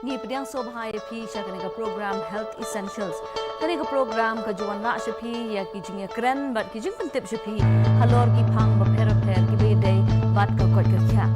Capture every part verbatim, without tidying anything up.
Ngi pdiang sngewbha ïa phi sha kane ka program Health Essentials. Kane ka program ka ju wanrah sha phi ïa ki jingïakren bad ki jingpyntip sha phi halor ki phang bapher bapher kiba ïadei bad ka koit ka khiah.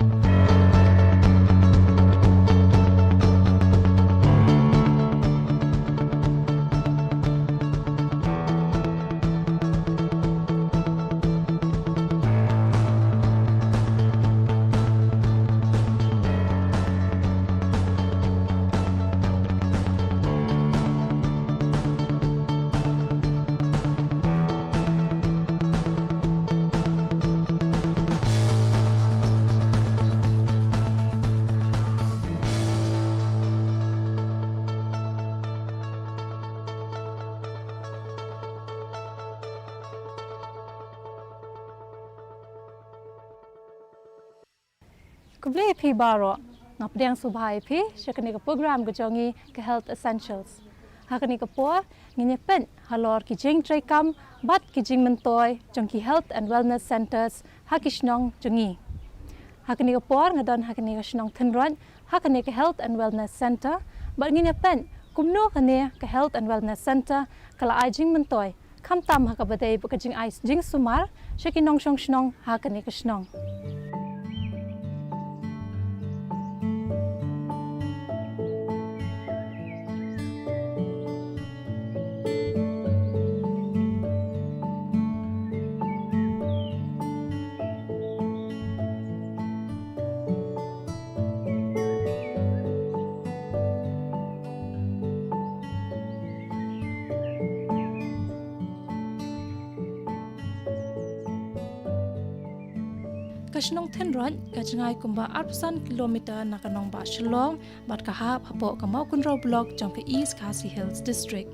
Khublei ïa phi baroh. Nga pdiang sngewbha ïa phi sha kane ka program ka jong ngi, ka Health Essentials. Ha kane ka por ngin ïa peit halor ki jingtreikam bad ki jingmyntoi jong ki Health and Wellness Centres ha ki shnong jong ngi. Ha kane ka por nga don ha kane ka shnong Thynroit, ha kane ka Health and Wellness Centre, bad ngin ïa peit kumno kane ka Health and Wellness Centre ka la ai jingmyntoi, khamtam ha kaba ïadei bad ka jingai jingsumar sha ki nongshong shnong ha kane ka shnong. Ka shnong Thynroit ka jngai kumba arphew san kilometer na ka nongbah Shillong, bad ka hap hapoh ka Mawkynrew Block jong ka East Khasi Hills District.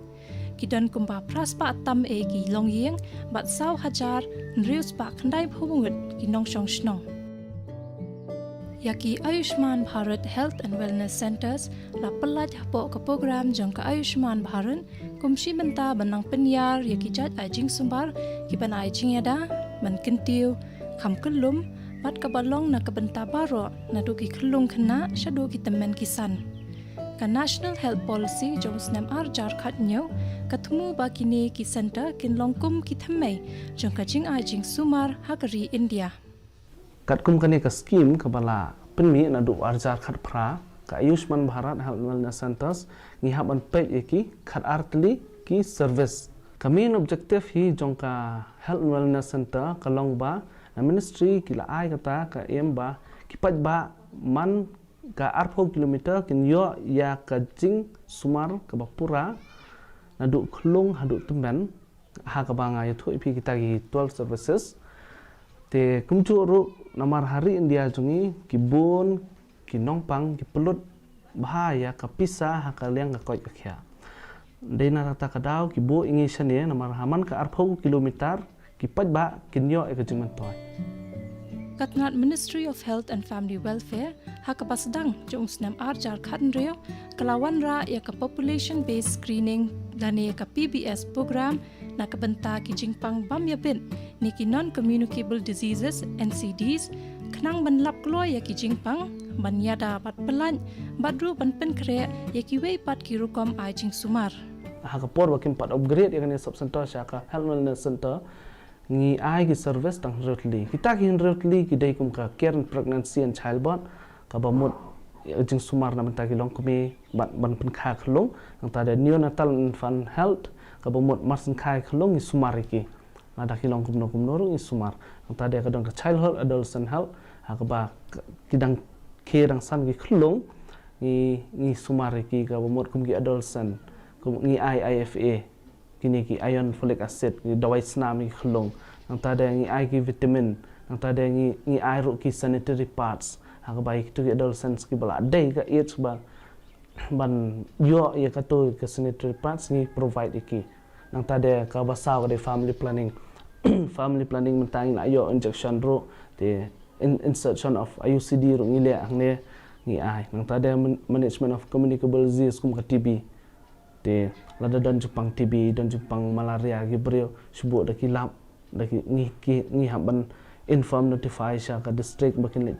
Ki don kumba phra spah tam eh ki longïing bad saw hajar hynriew spah khyndai phew ngut ki nongshong shnong. Ïa ki Ayushman Bharat Health and Wellness Centres la pyllait hapoh ka program jong ka Ayushman Bharat kum shi bynta ban nang pynïar ïa ki jait ai jingsumar kiban ai jingïada, ban kyntiew, kham kyllum, bad kaba long na ka bynta baroh, naduh ki khyllung khynnah shaduh ki tymmen ki san. Ka National Health Policy jong u snem ar hajar khathynñiew ka thmu ba kine ki centre kin long kum ki thymmei jong ka jingai jingsumar ha ka ri India. Katkum kane ka skim kaba la pynmih naduh ar hajar khatphra, ka Ayushman Bharat Health and Wellness Centres, ngi hap ban peit ïa ki khatar tylli ki service. Ka main objective hi jong ka Health and Wellness Centre ka long ba na ministry ki la ai kata ka aim ba ki paidbah man ka arphew kilometer kin ïoh ïa ka jingsumar kaba pura naduh khyllung haduh tymmen, ha kaba nga ïathuh ïa phi kita ki twelve services. Te kumjuh ruh namar ha ri India jong ngi ki bun ki nongpang ki pynlut bha ïa ka pisa ha ka liang ka koit ka khiah. Dei na kata ka daw ki buh ïa ngi shane namar ha man ka arphew kilometer ki paidbah kin ïoh ïa ka jingmyntoi. Ka tnat Ministry of Health and Family Welfare ha kaba sdang jong u snem ar hajar khathynriew ka la wanrah ïa ka Population Based Screening lane ka P B S program na ka bynta ki jingpang bym ïabit ne ki non communicable diseases, N C Ds, khnang ban lap kloi ïa ki jingpang, ban ïada bad pyllait, bad ruh ban pynkhreh ïa kiwei pat ki rukom ai jingsumar. Ha ka por ba kim pat upgrade ïa kane sub center sha ka health wellness center, ngi ai ki service tang hynriew tylli. Kita ki hynriew tylli ki dei kum ka care in pregnancy and childbirth, kaba mut ïa jingsumar na bynta ki longkmie ban, ban pynkha khyllung. Nangta dei neonatal and infant health, kaba mut mar sngewkha khyllung ngi sumar ïa ki. Lada ki long kumno kumno ruh ngi sumar. Nangta dei ka don ka childhood adolescent health, ha kaba k-, ki dang khie dang san ki khyllung ngi, ngi sumar ïa ki, kaba mut kum ki adolescent, kum ngi ai I F A, kine ki iron folic acid, ki dawai snam ïa ki khyllung. Nangta dei ngi ai ki vitamin, nangta dei ngi, ngi ai ruh ki sanitary pads. Ha kaba ïa kitu ki adolescents kiba la dei ka age ba ban ïoh ïa katu ka sanitary pads ngi provide ïa ki. Nangta dei kaba saw ka dei family planning. Family planning mynta ngi la ïoh injection ruh, te in-, insertion of I U C D ruh ngi leh hangne ngi ai. Nangta dei man-, management of communicable disease kum ka T B. Te lada don jingpang T B, don jingpang malaria ki briew, shu buh da ki lap, da ki ngi, ki, ngi hap ban inform, notify sha ka district ba kin leh,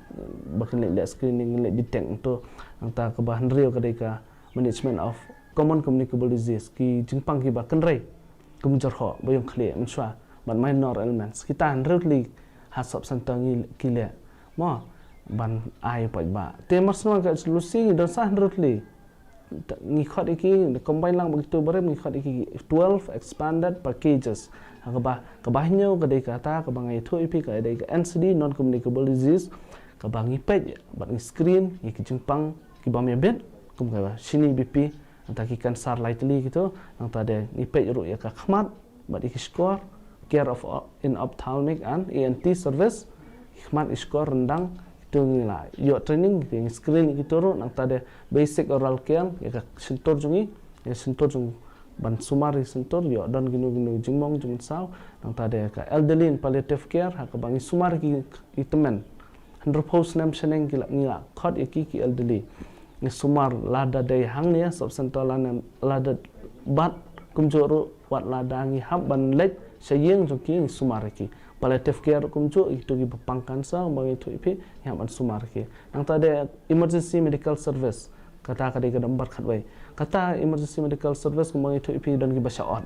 ba kin leh screening, leh detect to. Nangta kaba hynriew ka dei ka management of common communicable disease, ki jingpang kiba kynrei, kum jyrhoh, ba ïong khlieh mynshuwa, bad minor ailments. Kita hynriew tylli ha sub center ngi ki leh, mo, ban ai paidbah. Te mar shuwa ka H W C ngi don sa hynriew tylli. Ngi khot ïa ki, combine lang bad kito barim, ngi khot ïa ki twelve expanded packages. Ha kaba, kaba hynñiew ka dei kata, kaba nga ïathuh ïa phi ka dei ka N C D, non communicable disease, kaba ngi peit bad ngi screen ïa ki jingpang kibym ïabit, kum ka shini, B P, nangta ki cancer lai tylli kito. Nangta de ngi peit ruh ïa ka khmat bad ïa ki shkor, care of, in ophthalmic and E N T service, ki khmat, ki shkor, ryndang, kito ngi la ïoh training, ngi screen ïa kito ruh. Nangta de basic oral care, ïa ka shyntur jong ngi, ïa ka shyntur jong, ban sumar ïa ka shyntur, ïoh don kino kino jingmong jingmynsaw. Nangta de ka elderly and palliative care, ha kaba ngi sumar ïa ki, ki tymmen hynriewphew snem shaneng, ki la, ngi la khot ïa ki, ki elderly. Ngi sumar lada dei hangne sub center, lane lada, bad kumjuh ruh wat lada ngi hap ban leit sha ïing jong ki, ngi sumar ïa ki. Palliative care kumjuh, ïa kito kiba pang cancer, ba ngi ïathuh ïa phi, ngi hap ban sumar ïa ki. Nangta de emergency medical service, kata ka dei ka number khatwei. Kata emergency medical service, kumba ngi ïathuh ïa phi, don kiba shah ot,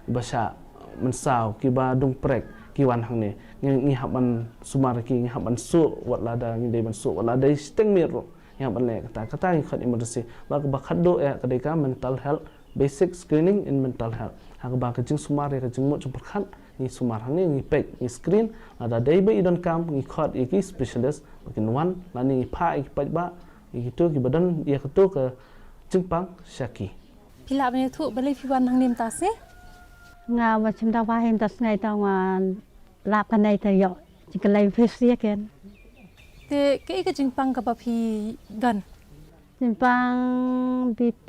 kiba shah mynsaw, kiba dung prek, ki wan hangne. Ngi, ngi hap ban sumar ïa ki, ngi hap ban suh wat lada ngi dei ban suh, wat lada dei shiteng miet ruh, ngi hap ban leh kata. Kata ngi khot emergency. Bad kaba khatduh ïa ka dei ka mental health, basic screening in mental health. Ha kaba ka jingsumar ïa ka jingmut jingpyrkhat, ngi sumar hangne, ngi peit, ngi screen. Lada dei ba i donkam, ngi khot ïa ki specialist ba kin wan, lane ngi phah ïa ki paidbah, ïa kito kiba don ïa kato ka jingpang sha ki. Phi lah ban ïathuh balei phi wan hangne mynta sngi? Nga wan shim dawai mynta sngi, te nga lap kane te ïoh jingkylla phi sha ken. Te kaei ka jingpang kaba phi don? Jingpang B P,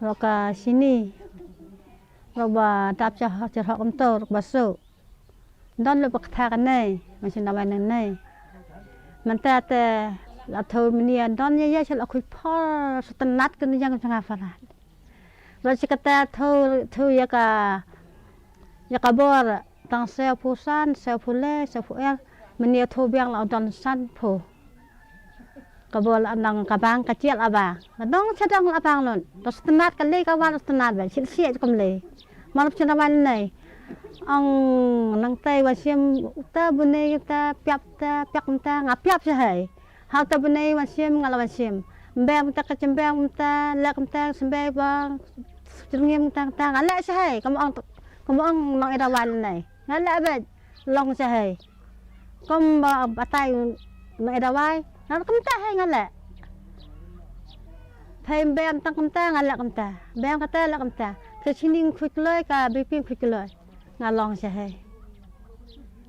ruh ka shini, ruh ba dap jyrhoh, jyrhoh kumto, ruh ba suh. Don leh ba kata kane, nga shim dawai nangne. Mynta te la thew mynne, don ïa ïa sha la khuid por, sngewtynnat kane ïa nga jong nga palat. Ruh shi katta thew, thew ïa ka, ïa ka bor, tang sawphew san, sawphew le, sawphew ar, mynne thew biang la don sanphew. Ka bor la nang ka bang, ka jia la bang. Ka dong sha dong la bang lut. Ruh sngewtynnat, ka lei ka wan ruh sngewtynnat bha. Shit shit kum lei. Mar ruh shim dawai lei. Ong nangtei wan shim uta bnai uta, piap uta, piap mynta, nga piap sha hei. Ha uta bnai wan shim, nga la wan shim. Ym bam mynta, ka jymbam mynta, leh mynta, symbai bang, jyrngim mynta, mynta, nga leh sha hei. Kum ong, kum ong nongïadawai lei. Nga leh beit, long sha hei. Kum ba batai nongïadawai, nga leh kumta hei, nga leh. Phai ym bam tang kumta, nga leh kumta. Bam kata, leh kumta. Ka shini khuid kloi, ka B P khuid kloi. Nga long sha hei.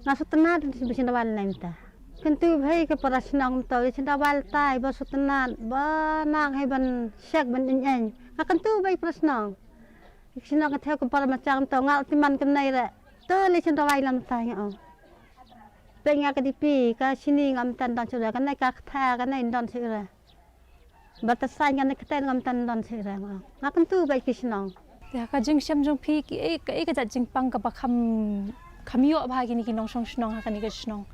Nga sngewtynnat ba shim dawai lei mynta. Kyntu bha ïa ki para shnong mynta, ïa shim dawai lei tai, ba sngewtynnat, ba nang hei ban shek ban ïeng ïeng. Nga kyntu bha ïa ki para shnong. Ïa ki shnong ka thew, ki para machang mynta, nga la timan kumne re. Te lei shim dawai lei mynta, nga ong. Peit nga ka D P, ka shini ngam tang don shuh re, kane ka kata, kane don shuh re. Ba ta saiñ kane kata ngam tang don shuh re, nga ong. Nga kyntu bha ïa ki shnong. Te ha ka jingshem jong phi, kiei, kiei ka jait jingpang kaba kham, kham ïoh bha ha kine ki nongshong shnong, ha kane ka shnong?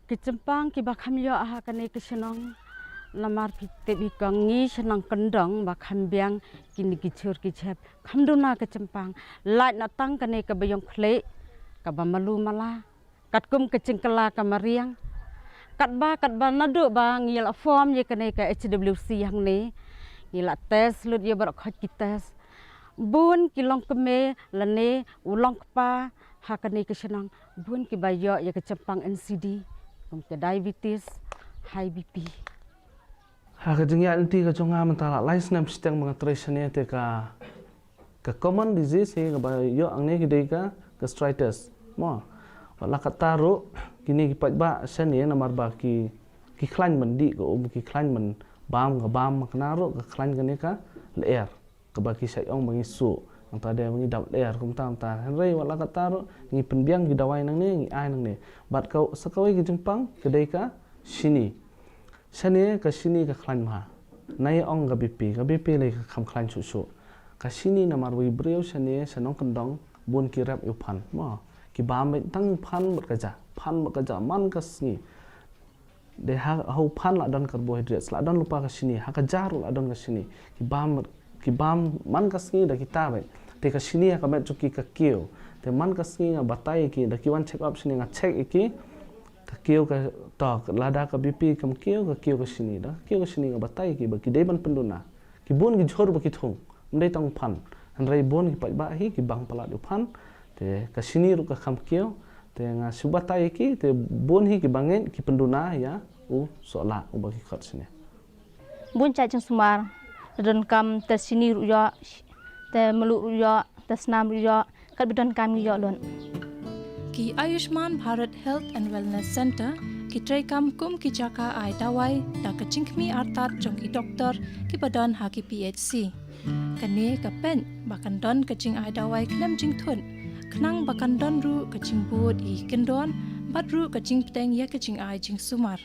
Ki jingpang kiba kham ïoh ha kane ka shnong, namar phi tip hi, ka ngi shnong kyndong ba kham biang kine ki jhur ki jhep, kham duna ka jingpang. Lait na tang kane kaba ïong khlieh, kaba malu mala, katkum ka jingkylla ka mariang. Katba, katba naduh ba ngi la form ïa kane ka H W C hangne, ngi la test lut ïa baroh khoit ki test. Bun ki longkmie lane u longkpa ha kane ka shnong, bun kiba ïoh ïa ka jingpang N C D, kum ka diabetes, high B P. Ha ka jingïaid lynti ka jong nga mynta la lai snem shiteng ba nga trei shane, te ka, ka common disease hi kaba ïoh hangne ka dei ka gastritis. Mo, wat la katta ruh kine ki paidbah shane namar ba ki, ki khlaiñ ban dih ka um, ki khlaiñ ban bam ka bam, kane ruh ka khlaiñ kane ka lyer, kaba ki shait ong ba ngi suh, nangta de ba ngi dap lyer, kumta kumta. Hynrei wat la katta ruh ngi pynbiang ki dawai nangne, ngi ai nangne. Bad ka, sa kawei ka jingpang ka dei ka shini. Shane ka shini ka khlaiñ bha. Nai ong ka B P, ka B P lei ka kham khlaiñ shuh shuh. Ka shini namar ba ki briew shane sha nongkyndong bun ki rep ïa u phan. Mo, Ki bam beit tang phan bad ka ja, phan bad ka ja man ka sngi. Dei ha, ha u phan la don carbohydrates, la don lypa ka shini, ha ka ja ruh la don ka shini. Ki bam, ki bam man ka sngi da kita beit. Te ka shini ha ka met jong ki ka kiew. Te man ka sngi nga batai ïa ki, da ki wan check up shini nga check ïa ki. Ka kiew ka to, lada ka B P kam kiew, ka kiew ka shini da. Ka kiew ka shini nga batai ïa ki ba ki dei ban pynduna. Ki bun ki jhur ba ki thung. Ym dei tang phan. Hynrei bun ki paidbah hi ki bang palat ïa u phan. Te ka shini ruh ka kham kiew. Te nga shu batai ïa ki, te bun hi ki bangeit ki pynduna ïa u sohlah uba ki khot shini. Bun jait jingsumar, donkam te shini ruh ïoh, te mluh ruh ïoh, te snam ruh ïoh, kat ba donkam ngi ïoh lut. Ki Ayushman Bharat Health and Wellness Center ki treikam kum ki jaka ai dawai da ka jingkhmih artat jong ki doktor kiba don ha ki P H C. Kane ka peit ba kan don ka jingai dawai khlem jingthut, khnang ba kan don ruh ka jingbud ïa ki kyndon bad ruh ka jingpteng ïa ka jingai jingsumar.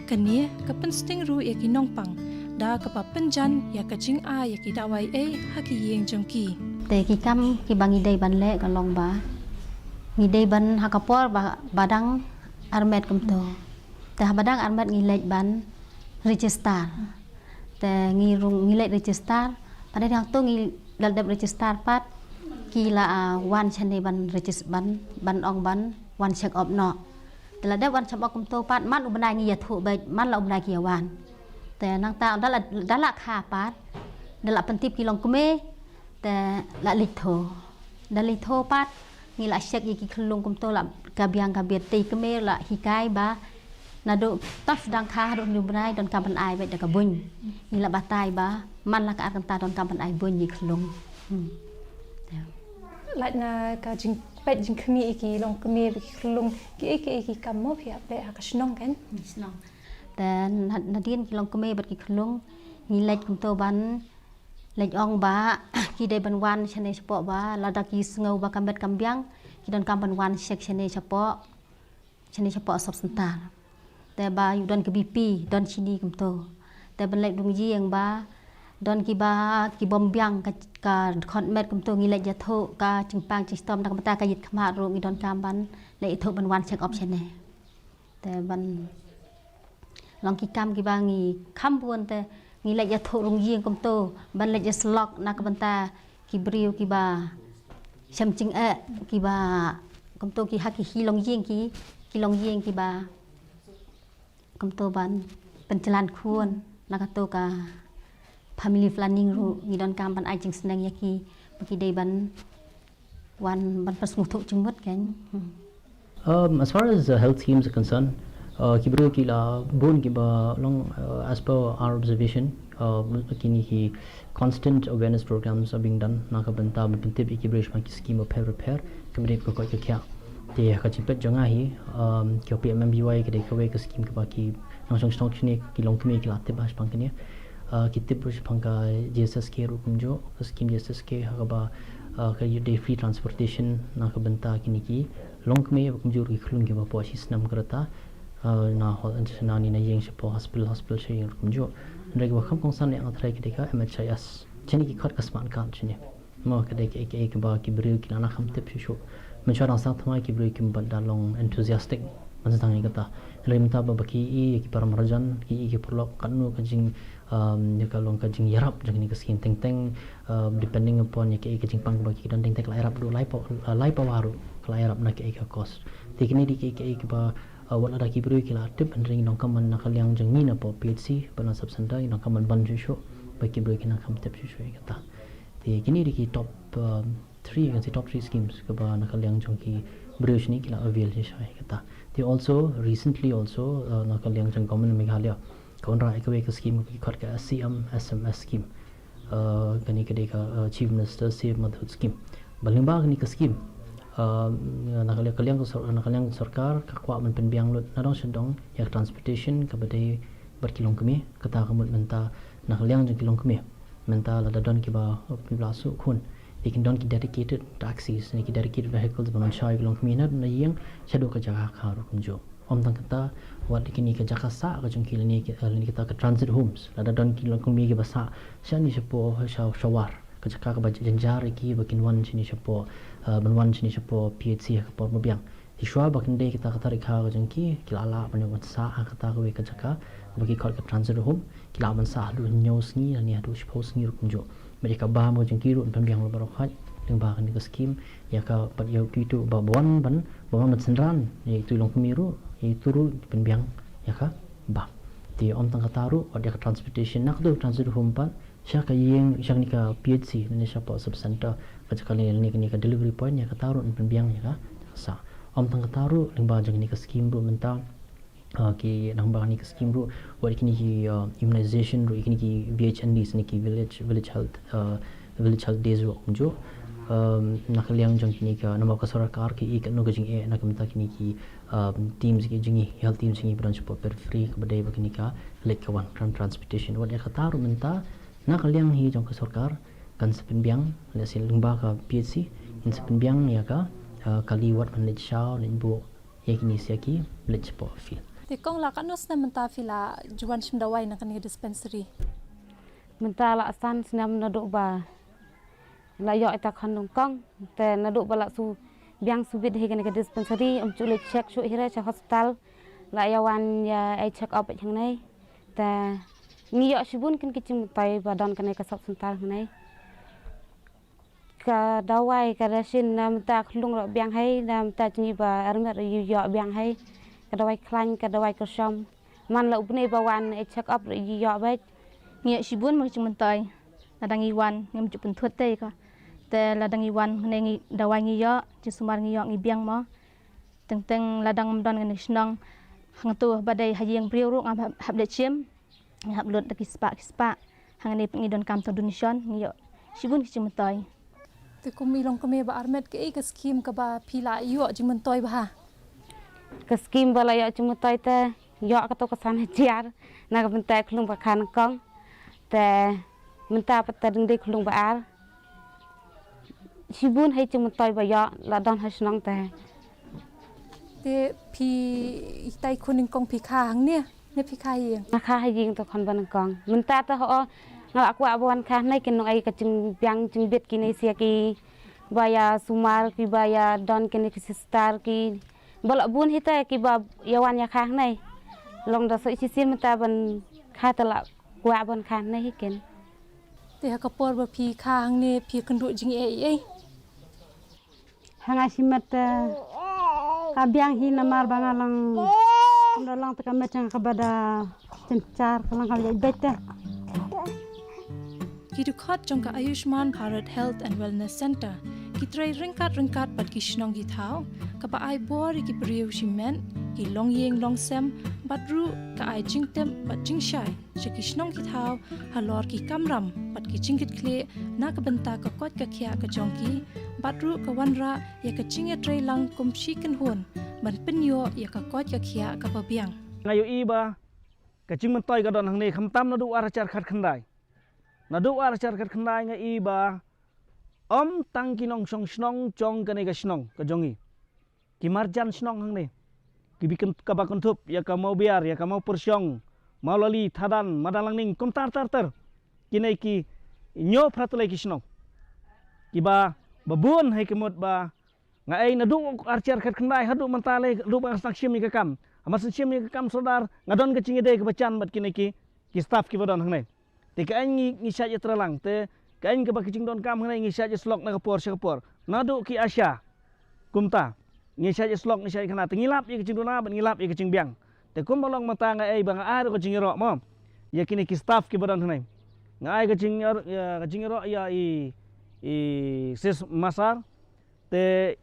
Kane ka pynsting ruh ïa ki nongpang da kaba pynjan ïa ka jingai ïa ki dawai ei ha ki ïing jong ki. Te ki kam kiba ngi dei ban leh ka long ba ngi dei ban ha ka por ba, ba dang armet kumto. Te haba dang armet ngi leit ban register. Te ngi rung ngi leit register. Pat hangto ngi la dep register pat ki la, ah, wan shane ban regis-, ban, ban ong ban wan check up noh. Te la dep wan check up kumto pat man u bnai ngi ïathuh beit, man la u bnai ki ïawan. Te nangta da la, da la kha pat, da la pyntip ki longkmie, te la leit tho. Da leit tho pat ngi la check ïa ki khyllung kumto la ka biang ka biat te kmie la hikai ba naduh taf dang kha haduh hynñiew bnai donkam ban ai beit da ka buiñ. Ngi la batai ba man la ka ar kynta donkam ban ai buiñ ïa ki khyllung. Hmm. Lait na ka jingpeit jingkhmih ïa ki longkmie bad ki khyllung, kiei kiei ki kam mo phi ïa peit ha ka shnong kan? Shnong. Te na, nadien ki longkmie bad ki khyllung ngi leit kumto ban leit ong ba ki dei ban wan shane shapoh ba lada ki sngew ba kam met kam biang ki donkam ban wan check shane shapoh, shane shapoh sub center. Te ba ïoh don ka B P, don shini kumto. Te ban leit rung ïing ba don kiba ki bym biang ka, ka khot met kumto ngi leit ïathuh ka jingpang jingshitom da ka bynta ka ïit khmat ruh ngi donkam ban leit ïathuh ban wan check up shane. Te ban long ki kam kiba ngi kham bun te ngi leit ïathuh rung ïing kumto ban leit ïasyllok na ka bynta ki briew kiba shem jingeh kiba kumto ki ha ki hi longïing ki, ki longïing kiba kumto ban pynjlan khun na kato ka family planning ruh ngi donkam ban ai jingsneng ïa ki ba ki dei ban wan ban pynsngewthuh jingmut kan. Hmm. Um, as far as uh, health schemes are concerned, uh, ki briew ki la bun kiba long, uh, as per our observation, uh, kine ki constant awareness programs are being done na ka bynta ban pyntip ïa ki briew shaphang ki scheme bapher bapher kiba dei ka koit ka khiah. Te ka jingpeit jong nga hi, um, ki P M M B Y ka dei kawei ka scheme kaba ki nongshong shnong kine ki longkmie ki la tip shaphang kine. Uh, ki tip ruh shaphang ka J S S K ruh kumjuh, ka scheme J S S K ha kaba, uh, ka dei free transportation na ka bynta kine ki longkmie bad kumjuh ruh ki khyllung kiba hapoh shi snem ka rta, uh, na ho-, na ne na ïing shapoh hospital, hospital sha ïing ruh kumjuh. Hynrei kaba kham kongsan ïa nga tharai ka dei ka M H I S. Shane ki khot ka smart card shane. Mo ka dei kaei kaei kaba ki briew ki la nang kham tip shuh shuh. Mynshuwa dang sdang thymmai ki briew kim pat da long enthusiastic ban sdang ïa kata. Hynrei mynta ba, ba ki ïohi ïa ki para marjan, ki ïohi ïa ki paralok, katno ka jing, um, ïa ka long ka jingïarap jong kane ka scheme teng teng, uh, depending upon ïa kaei ka jingpang kaba ki don teng teng ka la ïarap haduh lai paw, uh, lai pawa ruh ka la ïarap na kaei ka cost. Te kine dei kaei kaei kaba, uh, wat lada ki briew ki la tip hynrei ngi donkam ban na ka liang jong ngi na poh P H C bad na sub center ngi donkam ban ban shuh shuh ba ki briew ki nang kham tip shuh shuh ïa kata. Te kine dei ki top, um, three, you can say top three schemes kaba na ka liang jong ki briew shane ki la avail shisha ïa kata. Te also recently also, uh, na ka liang jong government Meghalaya ka wanrah ïa kawei ka scheme kaba ki khot ka S C M S M S scheme. Uh, kane ka dei ka, uh, Chief Minister Save Motherhood Scheme. Ba lyngba kane ka scheme, uh, na ka liang, ka liang ka sor-, na ka liang sorkar ka kwah ban pynbiang lut na dong sha dong ïa ka transportation kaba dei bad ki longkmie, kata ka mut mynta na ka liang jong ki longkmie. Mynta lada don kiba, kiba la suh khun, te kin don ki dedicated taxis ne ki dedicated vehicles ban wan shaw ïa ki longkmie na, na ïing shaduh ka jaka kha ruh kumjuh. Ym tang kata, wat kine ka jaka sah ka jong ki lane ki, lane kita ka transit homes. Lada don ki longkmie kiba sah shane shapoh, sha, sha War, ka jaka kaba jynjar ïa ki ba kin wan shane shapoh, eh, ban wan shane shapoh P H C ha ka por ba biang. Te shuwa ba kin dei kita ka tarikha ka jong ki, ki la lah ban ïoh ban sah ha kata kawei ka jaka kaba ki khot ka transit home, ki lah ban sah haduh hynñiew sngi lane haduh shiphew sngi ruh kumjuh. Bad ïa ka bam ka jong ki ruh yn pynbiang lyngba baroh khoit lyngba kane ka skim, ïa ka, bad ïa kito ba wan ban, ba wan ban synran ïa ito i longkmie ruh, ïa ito ruh pynbiang ïa ka bam. Te ym tang kata ruh, wat ïa ka transportation na kato ka transit home pat sha ka ïing, sha kane ka P H C, lane shapoh sub center, ka jaka lane kane ka delivery point, ïa kata ruh yn pynbiang ïa ka sah. Ym tang kata ruh, lyngba jong kane ka skim ruh mynta, ah, ki, lyngba kane ka skim ruh, wat kine ki, ah, immunization ruh, kine ki V H N Ds, ne ki village, village health, ah, village health days ruh kumjuh. Um, na ka liang jong kine ka, namar ka sorkar ka ïohi katno ka jingeh na ka bynta kine ki, um, teams ki jong ngi, health teams jong ngi ba don shapoh periphery, kaba dei ba kine ka leit ka wan, tran-, transportation. Wat ïa kata ruh mynta, na ka liang hi jong ka sorkar, kan sa pynbiang, lehse lyngba ka P H C, kan sa pynbiang ïa ka, uh, kali wat ban leit shaw, leit buh ïa kine sha ki, leit shapoh field. Te kong, la katno snem mynta phi la ju wan shim dawai na kane ka dispensary? Mynta la san snem naduh ba la ïoh ïa ka khon nyngkong, te naduh ba la shu biang shu bit hi kane ka dispensary, ym ju leit check shuh hi re sha hospital, la ïa wan ïa ai check up hangne. Te ngi ïoh shibun kin ki jingmyntoi ba don kane ka sub center hangne. Ka dawai ka ration na mynta khlung ruh biang hi, na mynta jngi ba armet ruh ïoh biang hi. Ka dawai khlaiñ, ka dawai kyrshan. Man la u bnai ba wan ai check up ruh ïoh beit. Ngi ïoh shibun mo ki jingmyntoi. Lada ngi wan ngim ju pynthut te ka. Te lada ngi wan hangne ngi dawai ngi ïoh, jingsumar ngi ïoh ngi biang mo. Teng teng lada ngam don kane ka shnong, hangto ba dei ha ïing briew ruh ngam hap, hap leit shim. Ngi hap lut da ki spah ki spah. Hangne ngi donkam tang donation, ngi ïoh shibun ki jingmyntoi. Te kum i longkmie ba armet, kaei ka skim kaba phi la ïoh jingmyntoi bha? Ka skim ba la ïoh jingmyntoi te ïoh kato ka san hajar na ka bynta khlung ba kha nyngkong. Te mynta pat te dang dei khlung ba ar. Shibun hi jingmyntoi ba ïoh la don ha shnong te. Te phi itai khun nyngkong phi kha hangne ne phi kha ha ïing? Nga kha ha ïing to khon ba nyngkong. Mynta te ho nga la kwah ba wan kha hangne kin nang ai ka jingbiang jingbit kine sha ki ba ïa sumar, ki ba ïa don kine ki sister, ki ba la bun hi te ki ba ïa wan ïa kha hangne. Long da soi shisien mynta ban kha te la kwah ban kha hangne hi kin. Te ha ka por ba phi kha hangne phi kynduh jingeh ei ei? Ha nga shimet te ka biang hi namar ba nga long, kum da long te ka met jong nga kaba da jynjar, ka long ka la ïaid beit te. Ki dkhot jong ka Ayushman Bharat Health and Wellness Centre ki trei ryngkat ryngkat bad ki shnong ki thaw, kaba ai bor ïa ki briew shimet, ki longïing longsem, bad ruh ka ai jingtip bad jingshai sha ki shnong ki thaw halor ki kamram bad ki jingkitkhlieh na ka bynta ka koit ka khiah ka jong ki, bad ruh ka wanrah ïa ka jingïatreilang kum shi kynhun ban pynïoh ïa ka koit ka khiah kaba biang. Nga ïohi ba ka jingmyntoi ka don hangne khamtam naduh ar hajar khatkhyndai. Naduh ar hajar khatkhyndai nga i ba ym tang ki nongshong shnong jong kane ka shnong ka jong ngi, ki marjan shnong hangne, ki ba kyn-, kaba kynthup ïa ka Mawbiar, ïa ka Mawpyrshong, Mawlali, Thadan, Madanlangning, kumta ter ter. Kine ki hynñiew phra tylli ki shnong, kiba, ba bun hi ka mut ba nga ai naduh ar hajar khatkhyndai haduh mynta lei, haduh ba nga sdang shim ïa ka kam. Haba sdang shim ïa ka kam sordar, nga don ka jingïadei kaba jan bad kine ki, ki staff kiba don hangne. Te ka aiñ ngi, ngi shait ïatreilang, te ka aiñ kaba ka jingdonkam hangne ngi shait ïasyllok na ka por sha ka por. Naduh ki ASHA, kumta, ngi shait ïasyllok, ngi shait ïakynad, te ngi lap ïa ka jingduna bad ngi lap ïa ka jingbiang. Te kumba long mynta nga ai ba nga ai ruh ka jingïaroh mo ïa kine ki staff kiba don hangne. Nga ai ka jingïar-, ïa ka jingïaroh ïa i, i Sis Masar, te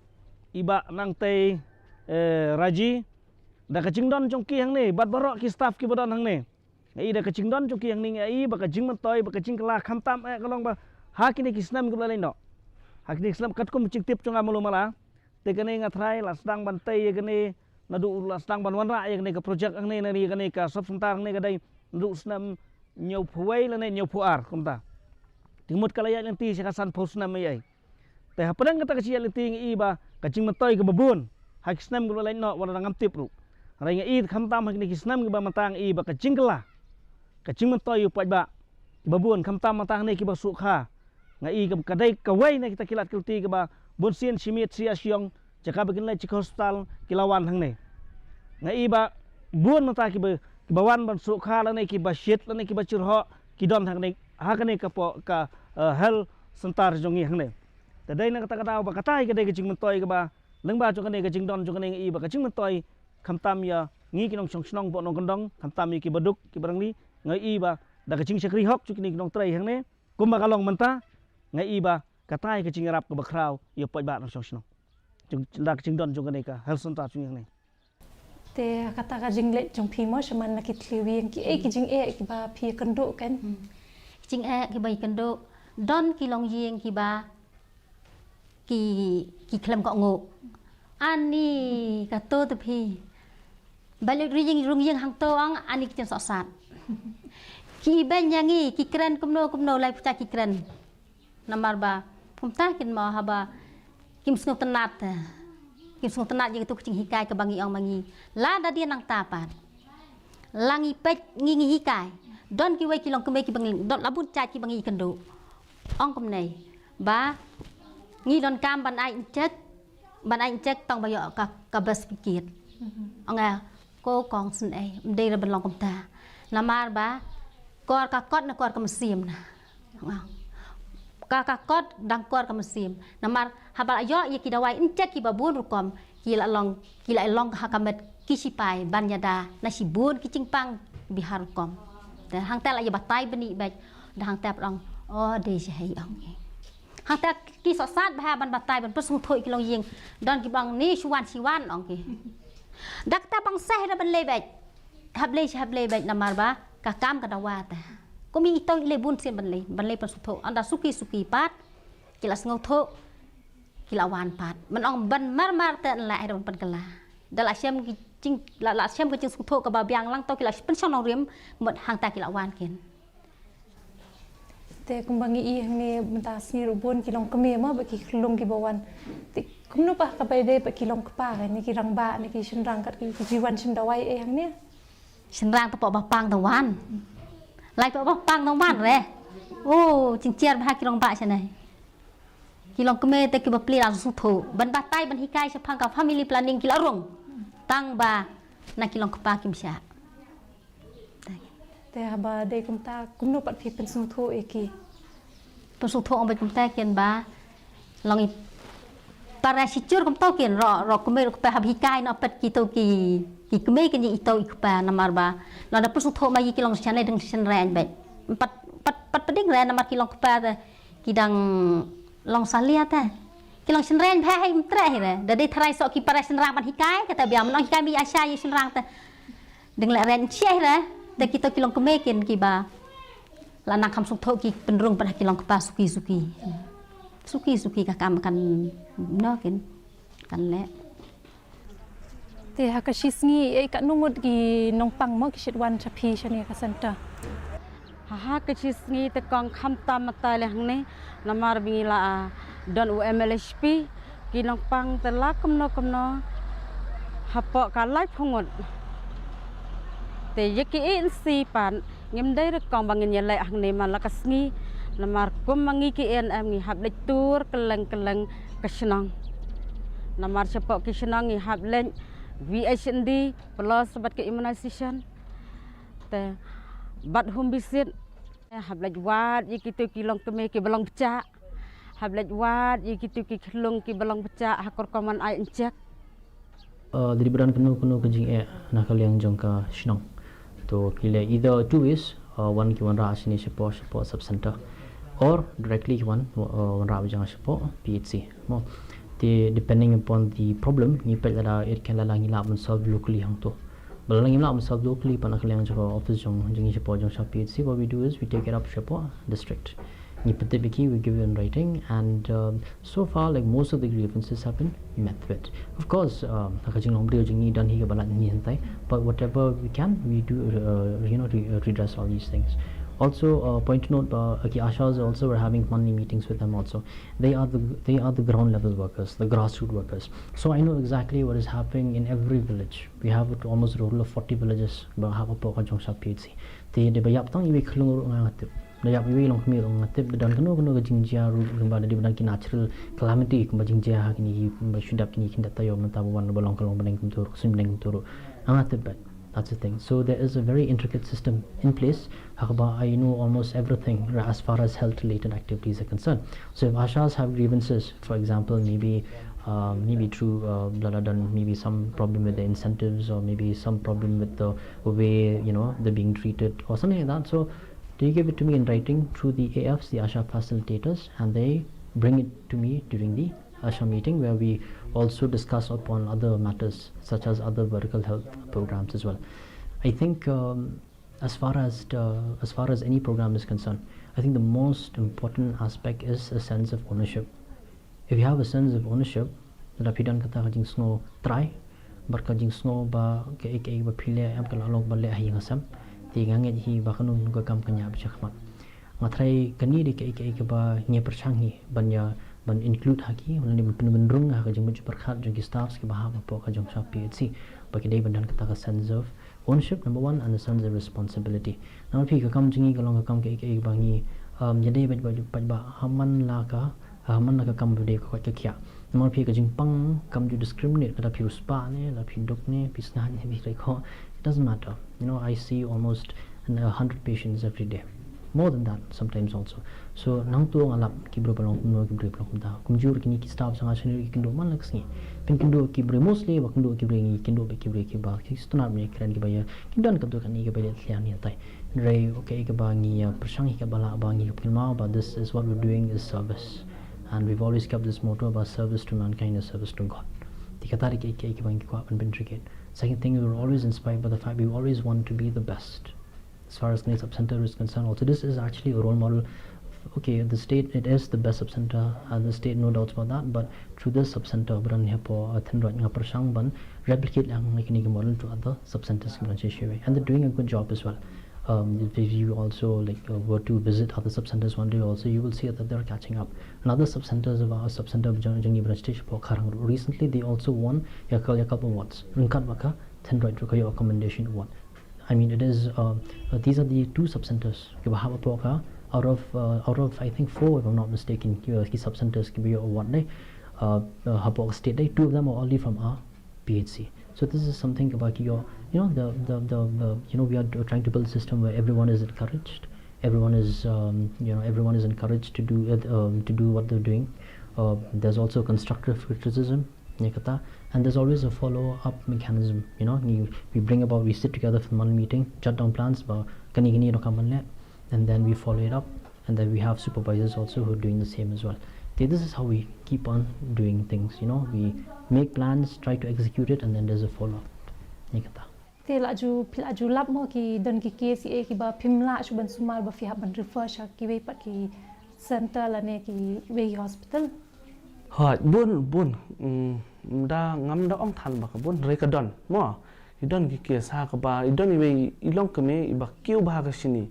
i Bah Nangtei, eh, Raji, da ka jingdon jong ki hangne bad baroh ki staff kiba don hangne. Nga i da ka jingdon jong ki hangne nga i ba ka jingmyntoi, ba ka jingkylla khamtam eh ka long ba ha kine ki snem kiba la leit noh, ha kine ki snem katkum jingtip jong nga malu mala, te kane nga trai la sdang ban tei ïa kane, naduh la sdang ban wanrah ïa kane ka project hangne, na ïa kane ka sub center hangne ka dei naduh snem hynñiewphew wei lane hynñiewphew ar kumta. Te mut ka la ïaid lynti sha ka sanphew snem ei ei. Te hapdeng kata ka jingïaid lynti nga i ba ka jingmyntoi kaba bun ha ki snem kiba la leit noh wat la ngam tip ruh. Hynrei nga i khamtam ha kine ki snem kiba mynta nga i ba ka jingkylla, ka jingmyntoi u paidbah kiba bun, khamtam mynta hangne kiba shu kha, Nga i ka dei kawei na kita ki lad ki lynti kaba bun sien shi miet shi ïa shi ïong, jaka ba kin leit sha ki hospital ki la wan hangne. Nga i ba bun mynta kiba, kiba wan ban sngewkha lane kiba shit lane kiba chirhoh ki don hangne, ha kane ka pdeng ka, eh, health center jong ngi hangne. Te dei na kata ka daw ba kata hi ka dei ka jingmyntoi kaba lyngba jong kane ka jingdon jong kane nga i ba ka jingmyntoi khamtam ïa ngi ki nongshong shnong bad nongkyndong, khamtam ïa kiba duk kiba rangli, nga i ba da ka jingshakri hok jong kine ki nongtrei hangne, kumba ka long mynta, nga i ba kata hi ka jingïarap kaba khraw ïa u paidbah nongshong shnong. Jong, da ka jingdon jong kane ka health center jong ngi hangne. Te kata ka jingleit jong phi mo shaman na ki thliew ïing, ki ei ki jingeh kiba phi kynduh kan? Hmm. Ki jingeh kiba i kynduh, don ki longïing kiba ki, ki khlem kohnguh. Ani kato te phi. Ba leit rung ïing rung ïing hangto ong ani ki jingsohsat. Ki beiñ ïa ngi, ki kren kumno kumno lai pyrta ki kren. Namar ba kumta kin mo haba kim sngewtynnat. Kim sngewtynnat ïa kito ki jinghikai kaba ngi ong ma ngi. Lada dei nangta pat, la ngi peit ngi, ngi hikai, don kiwei ki longkmie kiba ngi, don la bun jait kiba ngi kynduh. Ong kumne ba ngi donkam ban ai injek, ban ai injek tang ba ïoh ka, ka birth certificate. Mhm. Ong nga, ko kong sngewsih, ym dei re ban long kumta. Namar ba kor ka kot ne kor ka mynsiem na. Ka, ka kot dang kor ka mynsiem. Namar haba la ïoh ïa ki dawai injek kiba bun rukom, ki la long, ki la long ha ka met ki sipai ban ïada na shibun ki jingpang bha rukom. Te hangta la ïa batai bniah beit, da hangta pat ong, o dei shahei ong. Hangta ki sohsat bha ban batai ban pynsngewthuh ïa ki longïing. Don kiba ong ni shu wan shi wan ong ki. Da kata ban sah da ban leh beit. Hap leh shi hap leh beit namar ba ka kam ka dawa te. Kum i to i leh bun sien ban leh, ban leh pynsngewthuh. Ynda suki suki pat ki la sngewthuh, ki la wan pat. Ban ong ban mar mar te la ai da ban pynkylla. Da la shem ki jing, la, la shem ki jingsngewthuh kaba biang lang to ki la pynshong nongrim, mut hangta ki la wan kin. Te kumba ngi i hangne mynta sngi ruh bun ki longkmie mo bad ki khyllung kiba wan. Te kumno pat kaba ïadei bad ki longkpa, ne ki rangbah ne ki shynrang kat ki, ki ju wan shim dawai ei hangne? Shynrang te pok ba pang te wan. Lai pok ba pang te wan re. O, jingjar bha ki rangbah shane. Ki longkmie te kiba plie la sngewthuh. Ban batai ban hikai shaphang ka family planning ki la rung. Tang ba na ki longkpa kim shah. Te haba dei kumta kumno pat phi pynsngewthuh ïa ki? Pynsngewthuh ong beit kumta kin ba long i para shi jur kumta kin, ro, ro kmie ro kpa hap hikai noh pat kito ki, ki kmie kin ïa ito i kpa namar ba long da pynsngewthuh ma ïa ki longshane dang shynrang beit. Pat, pat, pat pdeng re namar ki longkpa te ki dang long salia te. Ki long shynrang bha hei mtreh hi re. Da dei tharai soh ki para shynrang ban hikai kata biang, ban ong hikai mi asha ïa shynrang te. Dang leh reng sheh re. Te kito ki longkmie kin kiba la nang kham sngewthuh ki pynrung pat ha ki longkpa suki suki. Suki suki ka kam kan noh kin kan leh. Te ha ka shi sngi ei katno ngut ki nongpang mo ki shait wan sha phi shane ka center? Ha, ha ka shi sngi te kong khamtam mynta leh hangne namar ba ngi la, ah, don u M L H P, ki nongpang te la kumno kumno hapoh ka laiphew ngut. Te ïa ki agency pat ngim dei re kong ba ngin ïaleh hangne man la ka sngi. Namar kum ma ngi ki A N M ngi hap leit tur kylleng kylleng ka shnong. Namar shapoh ki shnong ngi hap leit V H and D plus bad ka immunization. Te bad home visit. Hap leit wad ïa kito ki longkmie kiba long bcha. Hap leit wad ïa kito ki khyllung kiba long bcha ha ka rukom ban ai injek. Uh, dei ba don kano kano ka jingeh na ka liang jong ka shnong, to ki leh either two ways, uh, one ki wanrah shane shapoh, shapoh sub center, or directly ki wan, uh, wanrah bajnga shapoh P H C. Mo, te depending upon the problem ngi peit lada it can, lada ngi lah ban solve locally hangto. Ba lada ngim lah ban solve locally pat na ka liang jong ka office jong, jong ngi shapoh, jong sha P H C, what we do is we take it up shapoh district. Ngi pyntip ïa ki, we give you in writing, and, um, so far, like, most of the grievances have been met with. Of course, um, ha ka jinglong briew jong ngi don hi kaba lait ngi hyntai, but whatever we can, we do, uh, you know, re-, uh, redress all these things. Also, uh, point to note, uh, ki ASHAs also, we're having monthly meetings with them also. They are the, they are the ground level workers, the grassroots workers. So I know exactly what is happening in every village. We have almost a total of forty villages ba hap hapoh ka jong sha P H C. Te dei ba ïap tang iwei i khyllung ruh nga, nga tip. Ïap iwei long khmih ruh nga tip da don kano kano ka jingjia ruh, kumba da dei ba don ki natural calamity, kumba jingjia ha kine ki, kumba shu dap kine ki khyndiat taïew mynta ba wan ba long ka long bneng kumta ruh, ka suiñ bneng kumta ruh. Nga tip beit. That's the thing. So there is a very intricate system in place ha kaba I know almost everything, right, as far as health related activities are concerned. So if ASHAs have grievances, for example, maybe uh, maybe through uh, bla bla done, maybe some problem with the incentives, or maybe some problem with the way, you know, they're being treated or something like that. So they give it to me in writing through the A Fs, the ASHA facilitators, and they bring it to me during the ASHA meeting, where we also discuss upon other matters such as other vertical health programs as well. I think um, as far as the, as far as any program is concerned, I think the most important aspect is a sense of ownership. If you have a sense of ownership, lada phi don kata ka jingsngew trai bad ka jingsngew ba kaei kaei ba phi leh em ka la long ba leh ha ïing ha sem, te nga ngeit hi ba kano kano ka kam kan ïa phi shakhmat. Nga trai kane dei kaei kaei kaba ngi pyrshang hi ban ïa ban include ha ki, lane ban pynrung ha ka jingmut jingpyrkhat jong ki staffs kiba hap hapoh ka jong sha P H C, ba ki dei ban don kata ka sense of ownership, number one, and a sense of responsibility. Namar phi ka kam jong ngi ka long ka kam kaei kaei ba ngi um, ïa dei bad bad bad ba ha man la ka ha man la ka kam ba dei ka koit ka khiah. Namar phi ka jingpang kam ju discriminate, lada phi riewspah ne, lada phi duk ne, phi snam ne, phi trei ko, it doesn't matter. You know, I see almost a hundred patients every day. More than that sometimes also. So nangta nga lap ki briew ba long kumno, ki briew ba long kumta. Kumjuh kine ki staff sa nga shane ki kynduh man la ka sngi. Phin kynduh ki briew, mostly ba kynduh ki briew ngi kynduh ba ki briew kiba ki sngewtynnat ne kren kiba ïa ki don ka duk kane kiba ïa thlian ïa tai. Hynrei okay, kaba ngi ïa pyrshang hi kaba lah ba ngi kynmaw ba this is what we're doing is service. And we've always kept this motto about service to mankind is service to God. Te kata dei kaei kaei kaba ngi kwah ban pyntreikam. Second thing, we were always inspired by the fact we always want to be the best. As far as kane sub center is concerned, also this is actually a role model. Okay, the state, it is the best sub center, and the state, no doubts about that. But through this sub center, ba don hapoh Thenroit, nga pyrshang ban replicate lang kane ka model to other sub centers kiba don shisha, and they're doing a good job as well. Um, if you also like uh, were to visit other sub centers one day, also you will see that they're catching up. Another sub centers of our sub center jong jong ngi ba don shisha hapoh Kharang, recently they also won ïa ka, ïa ka awards. Ryngkat bad ka Thenroit ruh ka ïoh commendation award. I mean, it is. Uh, uh, these are the two sub centers kiba hap hapoh ka, out of uh, out of I think four, if I'm not mistaken, ki, uh, ki sub centers kiba ïoh award ne, uh, uh, hapoh ka state ne, two of them are only from our P H C. So this is something kiba ki ïoh, you know, the the the, the you know, we are trying to build a system where everyone is encouraged, everyone is um, you know, everyone is encouraged to do it, um, to do what they're doing. Uh, there's also constructive criticism, ïa kata. And there's always a follow up mechanism, you know, we, we bring about, we sit together for one meeting, jot down plans ba kane kane dohkam ban leh, and then we follow it up, and then we have supervisors also who are doing the same as well. They, this is how we keep on doing things, you know, we make plans, try to execute it, and then there's a follow up, ïa kata. Te la ju, phi la ju lap mo ki don ki case kiba phim lah shuh ban sumar ba phi hap ban refer sha kiwei pat ki center lane kiwei hospital? Hooid, bun bun. Mm, da ngam da ong than ba ka bun, hynrei ka don mo. I don ki case ha kaba i don iwei i long kmie iba kiew bha ka shini,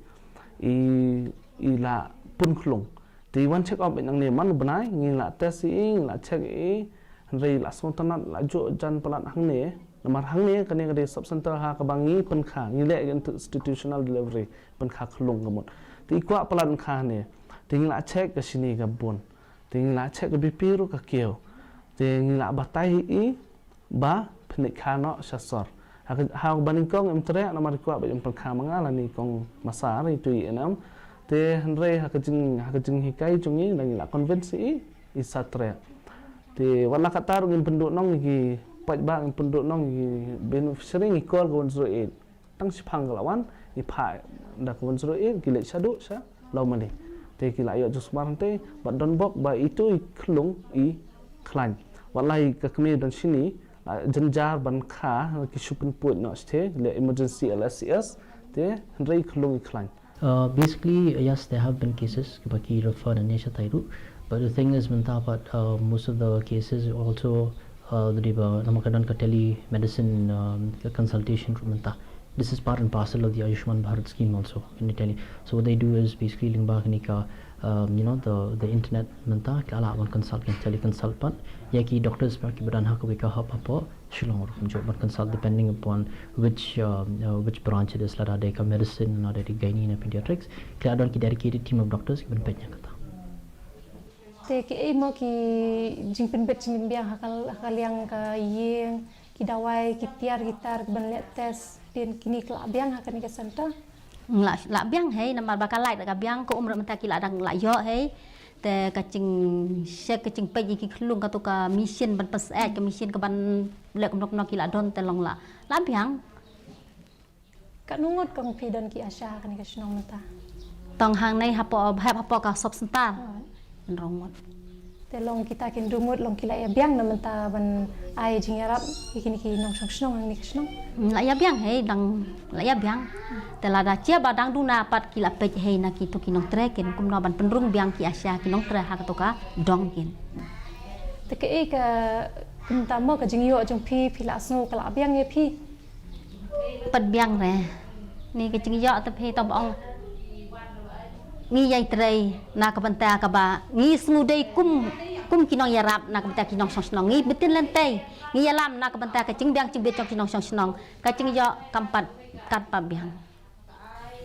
i i la pun khlung. Te i wan check up nangne man u bnai, ngi la test i, ngi la check i, hynrei la sngewtynnat, la juh jan palat hangne. Namar hangne kane ka dei sub center ha kaba ngi pynkha, ngi leh institutional delivery, pynkha khlung ka mut. Te i kwah palat kha hangne. Te ngi la check ka shini ka bun. Te ngi la check ka B P ruh ka kiew. Te ngi la batai i ba pynleit kha noh sha sor. Ha ka, ha kaba nyngkong em treh namar i kwah ba ym pynkha ma nga lane i kong Masar, itu i E N M. Te hynrei ha ka jing, ha ka jinghikai jong i, da ngi la convince i, i sa treh. Te wat la katta ruh ngin pynduh nong ïa ki paidbah, ngin pynduh nong ïa ki beneficiary, ngi call ka one zero eight. Tang shiphang ka la wan, i phah da ka one zero eight, ki leit shaduh sha Lawmali. Te ki la ïoh jingshimar hangtei, bad don bok ba itu i khlung i khlaiñ. Wat la i ka kmie don shini, la jynjar ban kha, ki shu pynpuid noh shatei, leh emergency L S C S, te hynrei i khlung i khlaiñ. Uh, basically, yes, there have been cases ba ki refer nangne shatai ruh. But the thing is, mynta pat, uh, most of the cases also, uh, da dei ba namar ka don ka telemedicine, um, ka consultation ruh mynta. This is part and parcel of the Ayushman Bharat scheme also in Italy. So what they do is basically lyngba kane ka, Um, you know, the the internet mynta ki la lah ban consult, ki teleconsult pat ïa ki doctors ba ki ba don ha kawei ka hub hapoh Shillong ruh kumjuh ban consult depending upon which, um, uh, which branch it is, lada dei ka medicine, lada dei gynae ne pediatrics, ki la don ki dedicated team of doctors ki ban peit ïa kata. Te ki ei mo ki jingpynbit jingpynbiang ha ka, ha ka liang ka ïing, ki dawai, ki tiar ki tar ki ban leh test, dien kine ki la biang ha kane ka center? La, la biang hei, namar ba ka light ka biang, ka um ruh mynta ki la dang la ïoh hei. Te ka jingcheck, ka jingpeit ïa ki khlung, kato ka machine ban pynsaid, ka machine ka ban leh kumno kumno ki la don, te long la, la biang. Katno ngut kong phi don ki ASHA ha kane ka shnong mynta? Tang hangne hapoh, hap hapoh ka sub center. Oh. Hynriew ngut. Te long kita ki hynriew ngut long ki la ïa biang na mynta ban ai jingïarap ïa kine ki nongshong shnong hangne ka shnong? Hmm, la ïa biang hei, dang la ïa biang. Te lada jia ba dang duna pat ki la peit hei na kito ki nongtrei kin kumno ban pynrung biang ki ASHA ki nongtrei ha kato ka dong kin. Te kaei ka, kumta mo ka jingïoh jong phi, phi la sngew ka la biang ïa phi? Pat biang re. Ni ka jingïoh te phi, tang ba ong ngi ïai trei na ka bynta kaba ngi sngewdei kum, kum ki nongïarap na ka bynta ki nongshong shnong. Ngi btin lynti, ngi ïalam na ka bynta ka jingbiang jingbit jong ki nongshong shnong. Ka jingïoh kam pat, kam pat biang.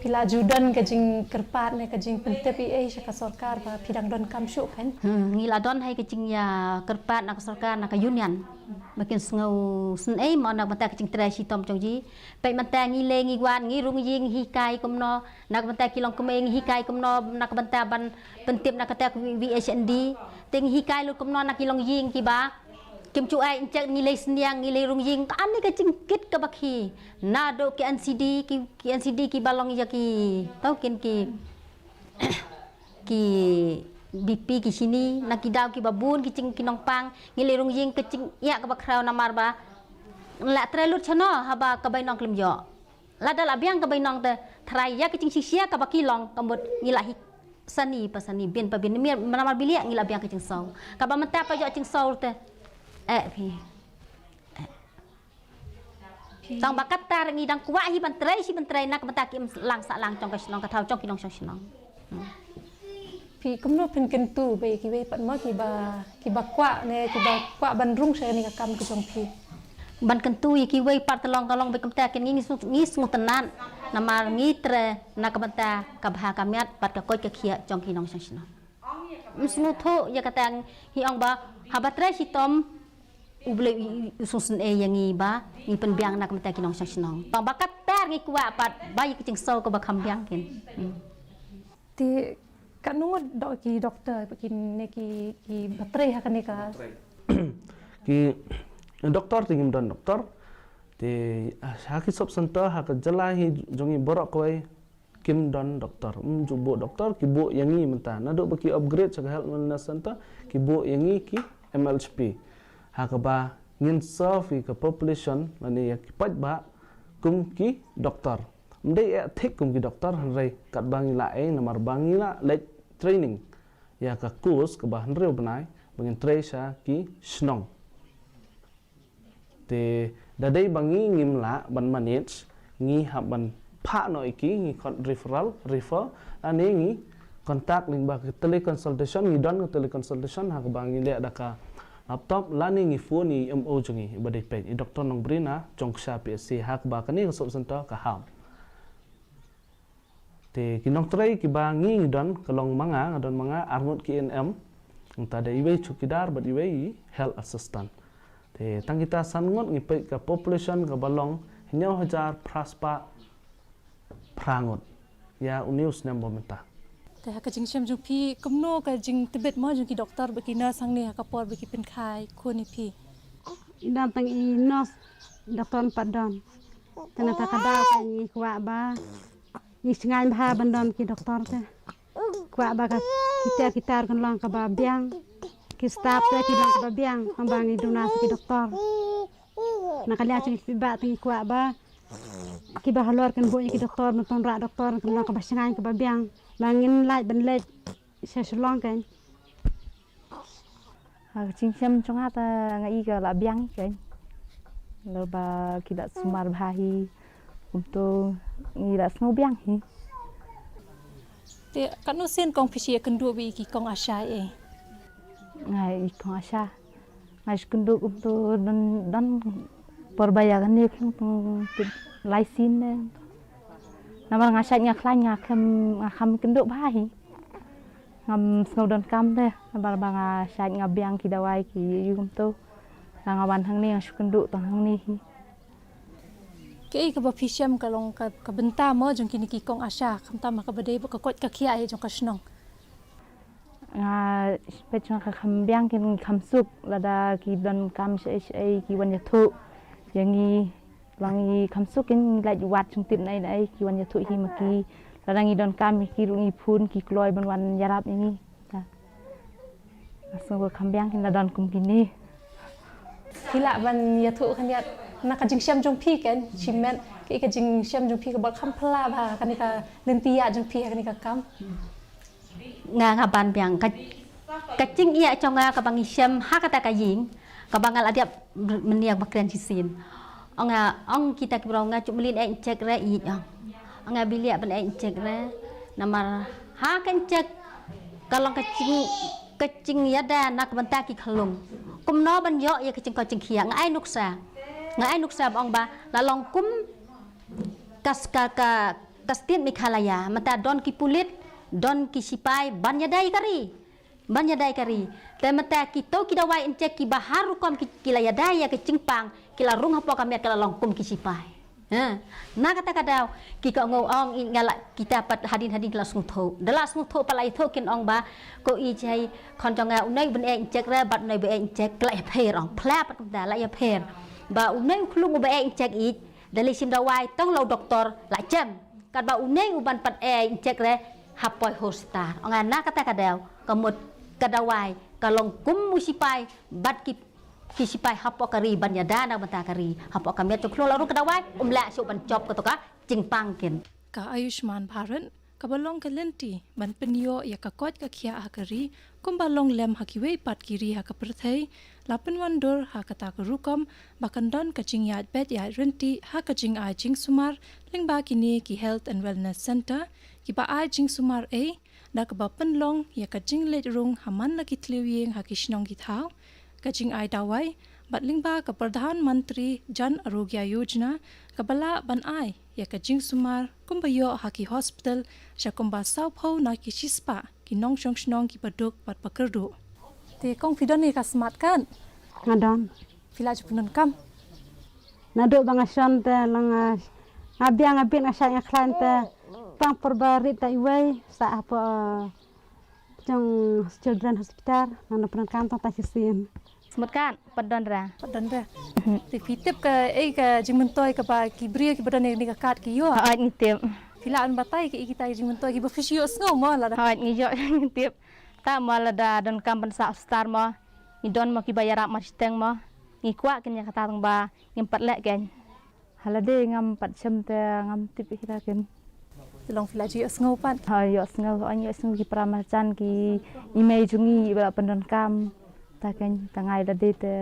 Phi la ju don ka jingkyrpad ne ka jingpyntip ei ei sha ka sorkar ba phi dang donkam shuh kein? Hmm, ngi la don hei ka jingïakyrpad na ka sorkar, na ka union, ba kin sngewsynei mo na ka bynta ka jingtrei shitom jong ji. Peit mynta ngi leh, ngi wan, ngi rung ïing, ngi hikai kumno na ka bynta ki longkmie, ngi hikai kumno na ka bynta ban pyntip na kata ka VHND. Te ngi hikai lut kumno na ki longïing kiba kim ju ai injek, ngi leh synñiang, ngi leh rung ïing. Ka ani ka jingkit kaba khih. Naduh ki NCD, ki, ki NCD kiba long ïa ki, tau kin ki, ki BP, ki shini, na ki daw kiba bun ki jing, ki nongpang, ngi leh rung ïing, ka jingïa kaba khraw namar ba la trei lut shano haba ka bainong khlem ïoh. Lada la biang ka bainong te, tharai ïa ka jingshisha kaba ki long, ka mut ngi la hi sani pa sani, bin pa bin, namar, namar bilik ngi la biang ka jingsaw. Kaba mynta pa ïoh jingsaw te, eh, phi. Eh. Tang ba katta ngi dang kwah hi ban trei, shi ban trei na ka bynta ki imlang sahlang jong ka shnong, ka thaw jong ki nongshong shnong. Hmm. Phi kumno phin kyntu ba ïa kiwei pat mo kiba, kiba kwah ne kiba kwah ban rung sha kane ka kam ka jong phi? Ban kyntu ïa kiwei pat te long ka long ba kumta kin ngi, ngi sngew, ngi sngewtynnat namar ngi trei na ka bynta ka bha ka miat bad ka koit ka khiah jong ki nongshong shnong. Ym sngewthuh ïa kata, ngi ong ba haba trei shitom U Blei u, u, u sngewsynei ïa ngi ba ngi pynbiang na ka bynta ki nongshong shnong. Tang ba katta ngi kwah pat ba ïa ki jingsaw kaba kham biang kin. Hmm. Te katno ngut do-, ki doktor, ki ne ki, kiba trei ha kane ka? Ki doktor te ngim don doktor. Te, ah, ha ki sub center ha ka jylla hi jong ngi baroh kawei kim don doktor. Ym ju buh doktor, ki buh ïa ngi mynta. Naduh ba ki upgrade sha ka health wellness center, ki buh ïa ngi ki MLHP. Ha kaba ngin serve ïa ka population, lane ïa ki paidbah, kum ki doktor. Ym dei eh thik kum ki doktor, hynrei katba ngi la ei namar ba ngi la leit training ïa ka course kaba hynriew bnai, ba ngin trei sha ki shnong. Te da dei ba ngi ngim lah ban manage, ngi hap ban phah noh ïa ki, ngi khot referral, refer, lane ngi contact lyngba ka teleconsultation, ngi don ka teleconsultation ha kaba ngi leh da ka laptop, lane ngi phone ïa i MO jong ngi, iba dei peit, i Doktor Nongbrina, jong Ksha PHC, ha kaba kane ka sub center ka hap. Te ki nongtrei kiba ngi don ka long ma nga, nga don ma nga, arngut ki ANM, nangta da iwei chowkidar bad iwei i health assistant. Te tang kita san ngut ngi peit ka population kaba long hynñiew hajar phra spah phra ngut ïa une u snem ba mynta. Te ha ka jingshem jong phi, kumno ka jingtbit mo jong ki doktor bad ki nurse hangne ha ka por ba ki pynkhie khun ïa phi? Ym don tang i nurse, doktor pat don. Te nangta ka daw ka ngi kwah ba ngi shngaiñ bha ban don ki doktor te. Kwah ba ka kita kita kan long kaba biang. Ki staff te ki long kaba biang, tang ba ngi duna ki doktor. Na ka liang jong ki paidbah te ngi kwah ba kiba halor kan buh ïa ki doktor, ban pynrah doktor kan long kaba shngaiñ kaba biang. Ba ngin lait ban leit sha Shillong kan. Ha ka jingshem jong nga te nga i ka la biang hi kan. Lada ba ki la sumar bha hi, kumto ngi la sngew biang hi. Te katno sien kong phi shu ïakynduh bad ki kong ASHA eh? Nga i kong ASHA. Nga shu kynduh kumto don don por ba ïa kane khlung tang tip lai sien ne. Namar nga shait nga khlaiñ nga khlem nga kham kynduh bha hi. Ngam sngew donkam te namar ba nga shait nga biang ki dawai ki ïa kumto. Nga wan hangne nga shu kynduh tang hangne hi. Kaei kaba phi shem ka long ka, ka bynta mo jong kine ki kong ASHA, khamtam ha kaba dei bad ka koit ka khiah hi jong ka shnong. Nga peit jong ka kham biang kin kham suk lada ki donkam shaei shaei ki wan ïathuh ïa ngi. Ba ngi kham suk kin ngi lait wad jingtip naei naei ki wan ïathuh hi ma ki. Lada ngi donkam ki ruh ngi phone ki kloi ban wan ïarap ïa ngi. Nga sngew ka kham biang kin la don kum kine. Phi lah ban ïathuh khyndiat na ka jingshem jong phi ken, shimet kaei ka jingshem jong phi ka bor kham phylla bha kane ka lynti ïa jong phi ha kane ka kam. Nga nga ban biang ka ka jingïa jong nga kaba ngi shem ha kata ka ïing kaba nga la dep mynnia ba kren shisien. Ong nga ong kita ki briew nga ju mlien eh injek re i ong. Ong nga biliah ban eh injek re namar ha ka injek ka long ka jing ka jingïada na ka bynta ki khlung. Kumno ban ïoh ïa ka jingkoit jingkhiah nga ai nuksa. Nga ai nuksa ba ong ba la long kum ka ka ka ka state Meghalaya mynta don ki pulit don ki sipai ban ïada ïa ka ri. Ban ïada ïa ka ri. Te mynta kito ki dawai injek kiba har rukom ki, ki la ïada ïa ka jingpang ki la rung hapoh ka met ka la long kum ki sipai. Ha. Na kata ka daw ki ka ong ong i nga la kita pat hadien hadien ki la sngewthuh. Da la sngewthuh pat la ïathuh kin ong ba ko i jai khon jong nga unei ban eh injek re bad unei ba eh injek la ïapher ong phla pat kumta la ïapher. Ba unei u khlung uba eh injek i da lei shim dawai tang la u doktor la jem. Katba unei uban pat eh injek re hapoi hospital. Ong nga na kata ka daw ka mut ka dawai ka long kum u sipai bad ki ki sipai hapoh ka ri ban ïada na bynta ka ri hapoh ka met jong khlung la rung ka dawai um lah shuh ban jop kato ka jingpang kin. Ka Ayushman Bharat kaba long ka lynti ban pynïoh ïa ka koit ka khiah ha ka ri kumba long lem ha kiwei pat ki ri ha ka pyrthei la pynwandur ha kata ka rukom ba kan don ka jingïaid beit ïaid ryntih ha ka jingai jingsumar lyngba kine ki Health and Wellness Centre kiba ai jingsumar ei da kaba pynlong ïa ka jingleit rung ha man la ki thliew ïing ha ki shnong ki thaw, ka jingai dawai bad lyngba ka Pradhan Mantri Jan Arogya Yojana kaba lah ban ai ïa ka jingsumar kumba ïoh ha ki hospital sha kumba sawphew na ki shispah ki nongshong shnong kiba duk bad ba kyrduh. Te kong phi don ïa ka smart card? Nga don. Phi la ju pyndonkam? Naduh ba nga shon te la nga nga biang nga bit nga shait nga khlaiñ te tang por ba rit ta iwei sa hapoh jong Children Hospital nga na pyndonkam tang ta shisien. Smart card pat don re. Pat don re. Te phi tip ka ei ka jingmyntoi kaba ki briew kiba don ïa kane ka card ki ïoh? Hooid ngi tip. Phi lah ban batai ka ei kita ki jingmyntoi kiba phi shu ïohsngew mo lada? Hooid ngi ïoh ngi tip. Ta mo lada donkam ban sah hospital mo ngi don mo kiba ïarap marshiteng mo ngi kwah kin ïa kata tang ba ngim pat leh ken. Halade ngam pat shem te ngam tip ïa kita ken. Te long phi la ju ïohsngew pat? Ha ïohsngew, ha ïohsngew ki para marjan ki i mei jong ngi ba la pyndonkam. Ta ken ta ngai lade te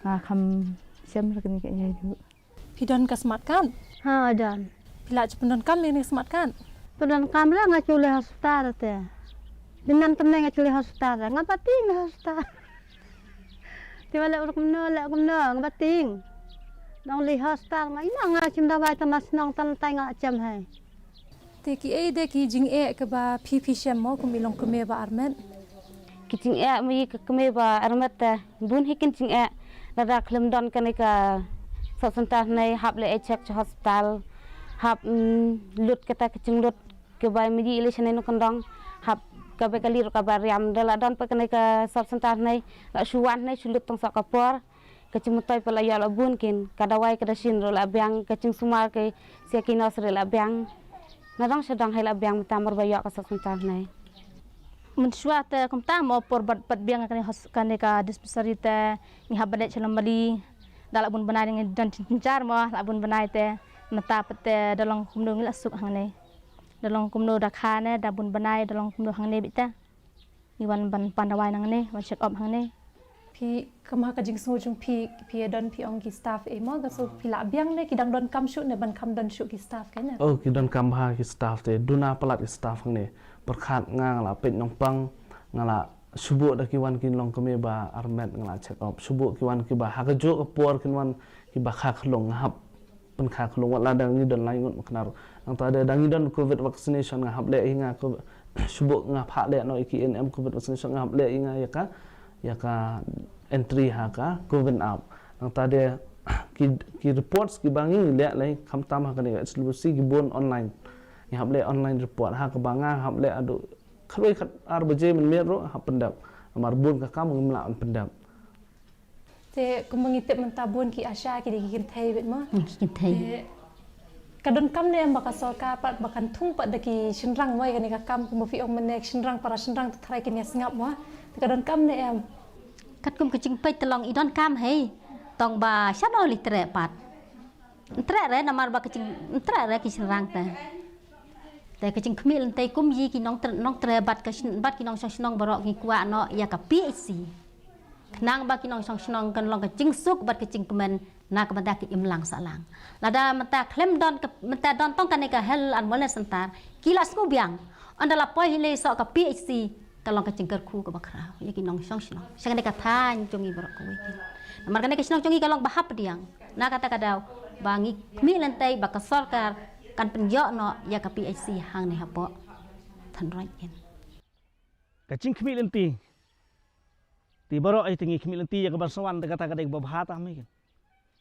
nga kham shem ra ken ka ïa ju. Phi don ka smart card? Ha don. Phi la ju pyndonkam ïa ka smart card? Pyndonkam re nga ju leit hospital te. Dei nan tymmen nga ju leit hospital re nga bating leit hospital. Te ba leh kumno leh kumno nga bating. Nong leit hospital nga ina nga shim dawai tang ma shnong tang tai nga jem hai. Te kiei de ki jingeh kaba phi phi shem mo kum i long kmie ba armet? Ki jingeh mo i ka kmie ba armet te bun hi kin jingeh. Lada khlem don kane ka sub center hangne hap leit check sha hospital hap lut kata ka jinglut kaba miji i leit shane nongkyndong hap kaba kali ruh kaba riam da la don pat kane ka sub center hangne la shu wan hangne shu lut tang sa ka por. Ka jingmyntoi pat la ïoh la bun kin ka dawai ka dashin ruh la biang ka jingsumar ka sia ki nos ruh la biang. Na dang sha dang hai la biang mynta mar ba ïoh ka sub center hangne. Mynshuwa te kumta mo por bad pat biang kane hos kane ka dispensary te ngi hap ban leit sha Lambali. Da la bun bnai ngi don jynjar mo la bun bnai te mynta pat te da long kumno ngi la suk hangne. Da long kumno da kha ne da bun bnai da long kumno hangne beit te. Ngi wan ban pan dawai nangne wan check up hangne. Phi kam ha ka jingsngew jong phi phi don phi ong ki staff ei mo ka shu phi la biang ne ki dang donkam shuh ne ban kham don shuh ki staff kane? Oh ki donkam bha ki staff te duna palat ki staff hangne. pyrkhat nga, nga la peit nongpang, nga la shu buh da ki wan ki longkmie ba armet, nga la check up, shu buh ki wan kiba ha kajuh ka por kin wan kiba kha khlung, nga hap pynkha khlung wat la dang ngi don lai ngut ma Knar. Nangta de dang ngi don covid vaccination, nga hap leh ïa nga ko shu buh, nga phah leh noh ïa ki A N M covid vaccination, nga hap leh ïa nga ïa ka ïa ka entry ha ka covid app. Nangta de ki ki reports kiba ngi leh lei khamtam ha kane ka H W C ki bun online. Ngi hap leh online report, ha kaba nga hap leh haduh khatwei khatar baje mynmiet ruh hap pyndep. Namar bun ka kam ngim lah ban pyndep. Te kumba ngi tip mynta bun ki ASHA ki dei ki kynthei beit mo. Hmm, ki kynthei. Te ka donkam ne em ba ka sorkar pat ba kan thung pat da ki shynrang mo ïa kane ka kam, kumba phi ong mynne, shynrang para shynrang te tharai kin ïa sngap mo. Te ka donkam ne em? Katkum ka jingpeit te long i donkam hei. Tang ba shano lei treh pat. Treh re namar ba ka jing, treh re ki shynrang te. Te ka jingkhmih lynti kum ïa ki nongtrei, nongtrei bad ka syn-, bad ki nongshong shnong baroh ngi kwah noh ïa ka P H C. Khnang ba ki nongshong shnong kan long ka jingsuk bad ka jingkmen na ka bynta ki imlang sahlang. Lada mynta khlem don ka, mynta don tang kane ka health and wellness center, ki la sngewbiang. Ynda la poi hi lei soh ka P H C, ka long ka jingkyrkhu kaba khraw ïa ki nongshong shnong. Sha kane ka thaiñ jong ngi baroh kawei. Namar kane ka shnong jong ngi ka long ba hapdeng. Na kata ka daw ba ngi khmih lynti ba ka sorkar kan pynïoh noh ïa ka P H C hangne hapoh Thanroi kin. Ka jingkhmih lynti. Te baroh ïa te ngi khmih lynti ïa ka ban sa wan te kata ka dei kaba bha tam hi kin.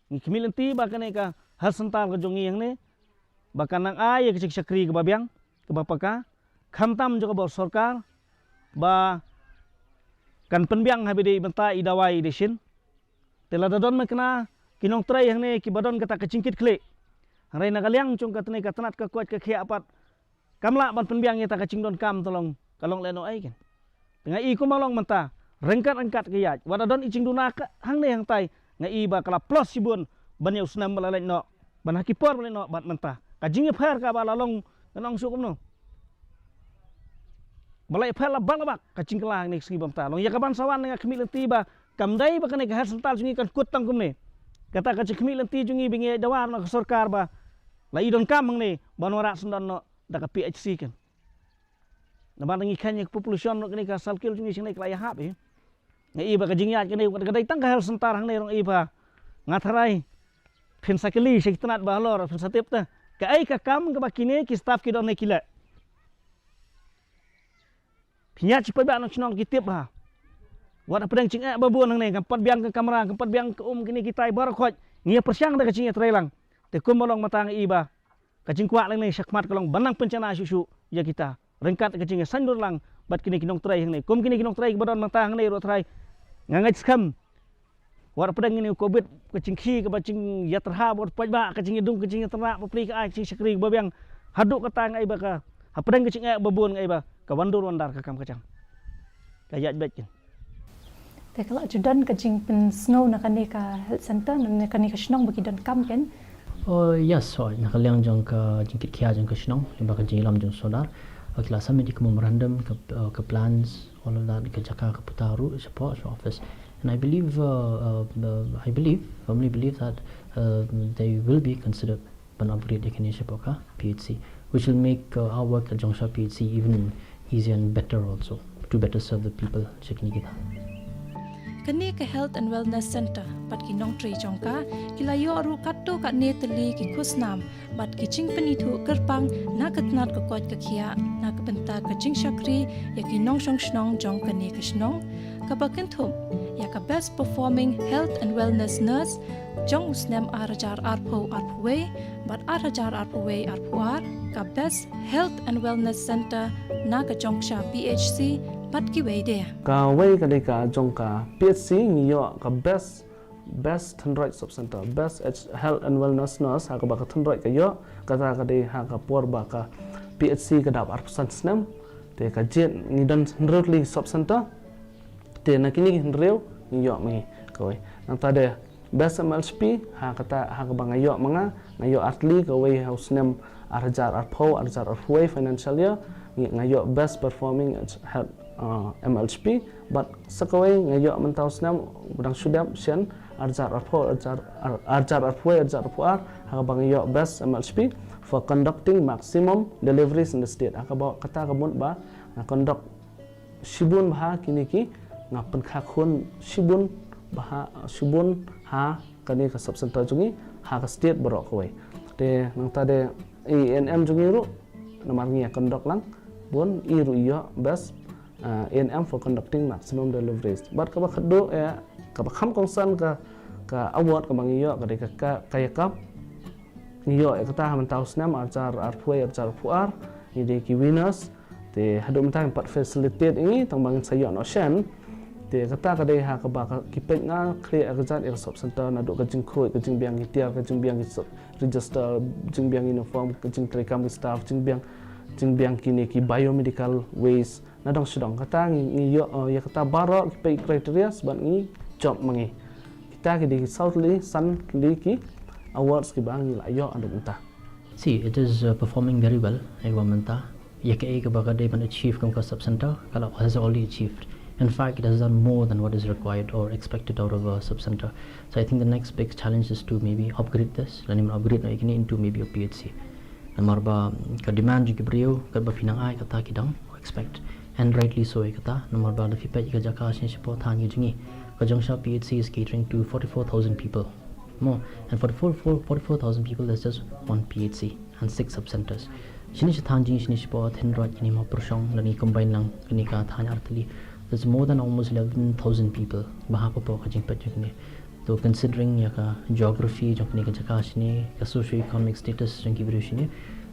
Ngi khmih lynti ba kane ka health center ka jong ngi hangne ba kan nang ai ïa ka jingshakri kaba biang, kaba paka, khamtam jong ka bor sorkar ba kan pynbiang ha ba dei bynta i dawai i dashin. Te lada don ma kane ki nongtrei hangne kiba don kata ka jingkitkhlieh, hynrei na ka liang jong kane ka tnat ka koit ka khiah pat kam lah ban pynbiang ïa ta ka jingdonkam, te long ka long lehnohei kin. Te nga i kumba long mynta, ryngkat ryngkat ka ïaid, wat la don i jingduna ka hangne hangtai, nga i ba ka la plus shibun ban ïa u snem ba la leit noh, ban ha ki por ba la leit noh bad mynta. Ka jingïapher kaba la long, ngan ong shuh kumno, ba la ïapher la bak la bak ka jingkylla hangne ka sngi ba mynta. Long ïa ka ban sa wan nga khmih lynti ba kam dei ba kane ka health center jong ngi kan kut tang kumne. Kata ka jingkhmih lynti jong ngi ba ngi ïa dawa na ka sorkar ba la i donkam hangne ban wanrah syndon noh da ka P H C kin. Namar ngi kheiñ ïa ka population ruh kane ka circle jong ngi shangne ka la ïahap hi. Nga i ba ka jingïaid kane ka dei tang ka health center hangne ruh nga i ba nga tharai phin sa kylli sha ki tnat ba halor phin sa tip te kaei ka kam kaba kine ki staff ki don hangne ki leh. Phi ïaid sha paidbah nongshong shnong ki tip ha. Wat hapdeng jingeh ba bun hangne, kam pat biang ka kamra, kam pat biang ka um, kine kitai baroh khoit ngi ïa pyrshang da ka jingïatreilang. Te kumba long mynta nga i ba ka jingkwah lane shakhmat ka long ban nang pynshana shuh shuh ïa kita. Ryngkat ka jingïasaiñdur lang bad kine ki nongtrei hangne. Kum kine ki nongtrei kiba don mynta hangne ruh trai, nga ngeit skhem wat hapdeng kine u covid, ka jingkhih kaba jingïatyrha bad paidbah, ka jingïadung, ka jingïatynnat bapli, ka ai ka jingshakri ba biang. Haduh katta nga i ba ka hapdeng ka jingeh ba bun nga i ba ka wan dur wan dar ka kam ka jam. Ka ïaid beit kin. Te ka la ju don ka jingpynsngew na kane ka health center, na kane ka shnong ba ki donkam kin? Oh, yes, so na ka liang jong ka jingkitkhia jong ka shnong lyngba ka jingïalam jong sordar, ki la submit ïa ka memorandum, ka, uh, ka plans, all of that, ka jaka ka puta ruh shapoh sha office. And I believe, uh, uh, uh, I believe, firmly believe that, uh, they will be considered ban upgrade ïa kane shapoh ka P H C, which will make, uh, our work at Jongshah P H C even easier and better also to better serve the people sha kine kita. Kane ka Health and Wellness Center bad ki nongtrei jong ka ki la ïoh ruh katto katne tylli ki khusnam bad ki jingpynithuh kyrpang na ka tnat ka koit ka khiah na ka bynta ka jingshakri ïa ki nongshong shnong jong kane ka shnong, kaba kynthup ïa ka Best Performing Health and Wellness Nurse jong u snem ar hajar arphew arphew wei bad ar hajar arphew wei arphew ar, ka Best Health and Wellness Center na ka Jongshah P H C bad kiwei de. Kawei ka dei ka jong ka P H C ngi ïoh ka Best, Best Thanroi Sub Center, Best H-, Health and Wellness Nurse, ha kaba ka Thanroi ka ïoh, kata ka dei ha ka por ba ka P H C ka dap arphew san snem. Te ka jied ngi don hynriew tylli sub center. Te na kine ki hynriew ngi ïoh ma ngi kawei. Nangta de Best M L H P, ha kata, ha kaba nga ïoh ma nga, nga ïoh ar tylli, kawei ha u snem ar hajar arphew, ar hajar arphew wei financial year, ngi, nga ïoh Best Performing Health, uh, M L H P, bad sa kawei nga ïoh mynta u snem ba dang shu dep shen, ar hajar arphew, ar hajar, ar, ar hajar arphew wei, ar hajar arphew ar, ha kaba nga ïoh Best M L H P, for conducting maximum deliveries in the state. Ha kaba kata ka mut ba nga conduct shibun bha kine ki, nga pynkha khun shibun bha, shibun ha kane ka sub center jong ngi ha ka state baroh kawei. Te nangta de i A N M jong ngi ruh namar ngi ïa conduct lang bun, i ruh ïoh best uh, A N M for conducting maximum deliveries. Bad kaba khadduh ïa kaba kham kongsan ka, ka award kaba ngi ïoh ka dei ka, ka, ka ïakap. Ngi ïoh ïa kata ha mynta u snem arhajar arphew wei arhajar arphew ar, ngi dei ki winners. Te haduh mynta ngim pat facilitate ïa ngi tang ba ngin sa ïoh noh shen. Te kata ka dei ha kaba ka, ki peit nga khlieh ïa ka jait ïa ka sub center, naduh ka jingkhuid, ka jingbiang ki tiar, ka jingbiang ki sub register, jingbiang uniform, ka jingtrei kam ki staff, jingbiang, jingbiang kine ki biomedical waste. Na dong sha dong kata ngi, ngi ïoh, uh, ïa kata baroh ki peit criteria bad ngi jop ma ngi. Kita ki dei ki saw tylli san tylli ki awards kiba ngi la ïoh haduh mynta. See, it is uh, performing very well. Ïa kaba mynta, ïa kaei kaba ka dei ban achieve kum ka sub center, ka la has already achieved. In fact, it has done more than what is required or expected out of a sub center. So I think the next big challenge is to maybe upgrade this, lane upgrade noh ïa kine into maybe a P H C. Namar ba ka demand jong ki briew, katba phi nang ai kata ki dang expect, and rightly so ïa kata. Namar ba lada phi peit ïa ka jaka shane shapoh thaiñ ka jong ngi, ka Jongshah P H C is catering to forty-four thousand people. Mo, and forty-four, forty-four thousand people, that's just one P H C and six sub centers. Shane sha thaiñ jong ngi shane shapoh Hynroit, kine Mawpyrshong, lada ngi combine lang kane ka thaiñ artylli, that's more than almost eleven thousand people ba hap hapoh ka jingpeit jong kine. To considering ïa ka geography jong kane ka jaka shane, ka socio-economic status jong ki briew shane,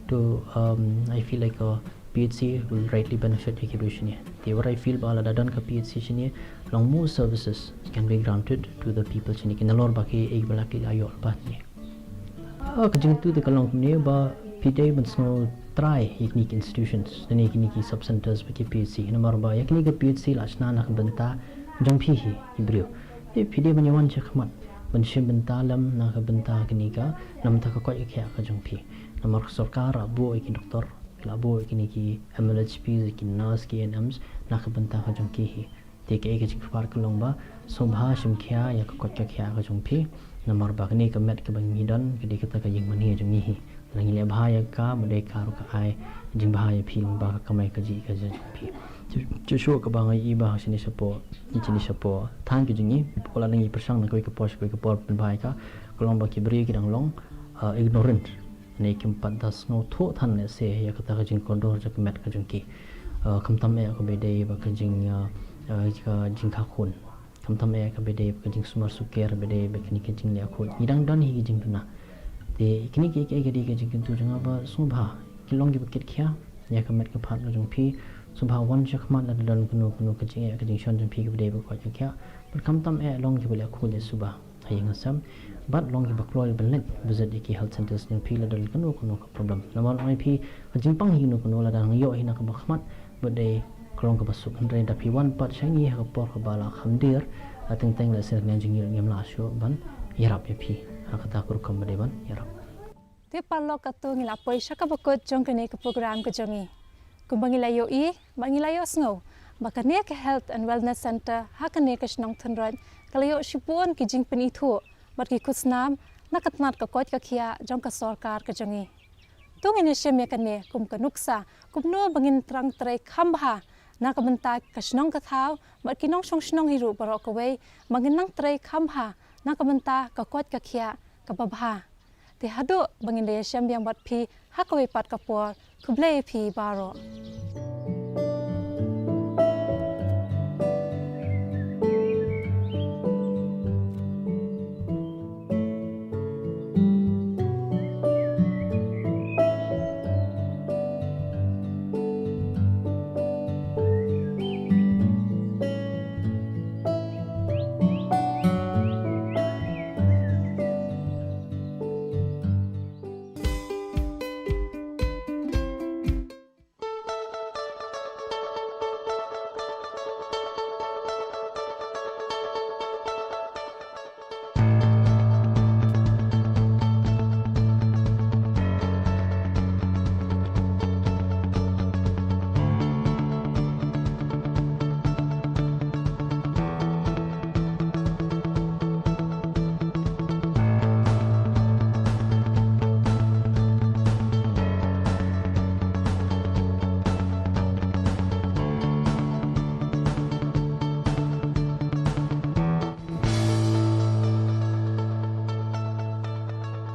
to um, I feel like a P H C will rightly benefit ïa ki briew shane. Te what I feel ba lada don ka P H C shane, long more services can be granted to the people shane, ki nalor ba ki ei ba la ki la ïoh ba shane. Ah, ka jingkyntu te ka long kumne ba phi dei ban sngewtrai ïa kine ki institutions, lane kine ki sub centers ba ki P H C. Namar ba ïa kine ki P H C la shna na ka bynta jong phi hi ki briew. Te phi dei ban ïa wan shakhmat ban shim bynta lem na ka bynta kane ka, na ka bynta ka koit ka khiah ka jong phi. Namar ka sorkar la buh ïa ki doktor, la buh ïa kine ki M L H Ps, ki nurse, ki A N Ms na ka bynta ka jong ki hi. Te kaei ka jingkyrpad ka long ba sngewbha shim khia ïa ka koit ka khiah ka jong phi. Namar ba kane ka met kaba ngi don ka dei kata ka jingmane jong ngi hi. Lada ngi leh bha ïa ka, ba dei ka ruh ka ai jingbha ïa phi lyngba ka kamai kajih ka jong phi. Shuh shuh kaba nga ïohi ba shane shapoh, shane shapoh thaiñ ka jong ngi, ko la ngi pyrshang na kawei ka por sha kawei ka por pynbha ïa ka, ka long ba ki briew ki dang long uh, ignorant, ne kim pat da sngewthuh than lehse ïa kata ka jingkordor jong ka met ka jong ki. Uh, khamtam eh kaba dei ba ka jing, uh, uh, ka jingkha khun. Khamtam eh kaba dei ba ka jingsumar suker, ba dei ba kine ka jingleh khuid. Ngi dang don hi ka jingduna. Te kine ki, ki, ki dei ka jingkyntu jong nga ba sngewbha ki long kiba kit khia ïa ka met ka phad ka jong phi. Sngewbha wan shakhmat lada don kano kano ka jingeh ka jingshon jong phi kaba dei ba koit ka khiah. Bad khamtam eh long kiba leh khuid leh suba ha ïing ha sem, bad long kiba kloi ban leit visit ïa ki health centres jong phi lada don kano kano ka problem. Namar ong ïa phi, ka jingpang hi kano kano lada nang ïoh hi na kaba khmat, ba dei ka long kaba suk, hynrei da phi wan pat sha ngi ha ka por kaba la kham dier, ha teng teng lehse ka jingleh ngim lah shuh ban ïarap ïa phi ha kata ka rukom ba dei ban ïarap. Te paralok, kato ngi la poi sha kaba kut jong kane ka program ka jong ngi. Kumba ngi la ïohi bad ngi la ïohsngew ba kane ka Health and Wellness Centre ha kane ka shnong Thynroit ka la ïoh shibun ki jingpynithuh bad ki khusnam na ka tnat ka koit ka khiah jong ka sorkar ka jong ngi. To ngin ïa shim ïa kane kum ka nuksa kumno ba ngin nang trei kham bha na ka bynta ka shnong ka thaw bad ki nongshong shnong hi ruh baroh kawei, ba ngin nang trei kham bha na ka bynta ka koit ka khiah kaba bha. Te haduh ba ngin da ïashem biang bad phi ha kawei pat ka por, khublei ïa phi baroh.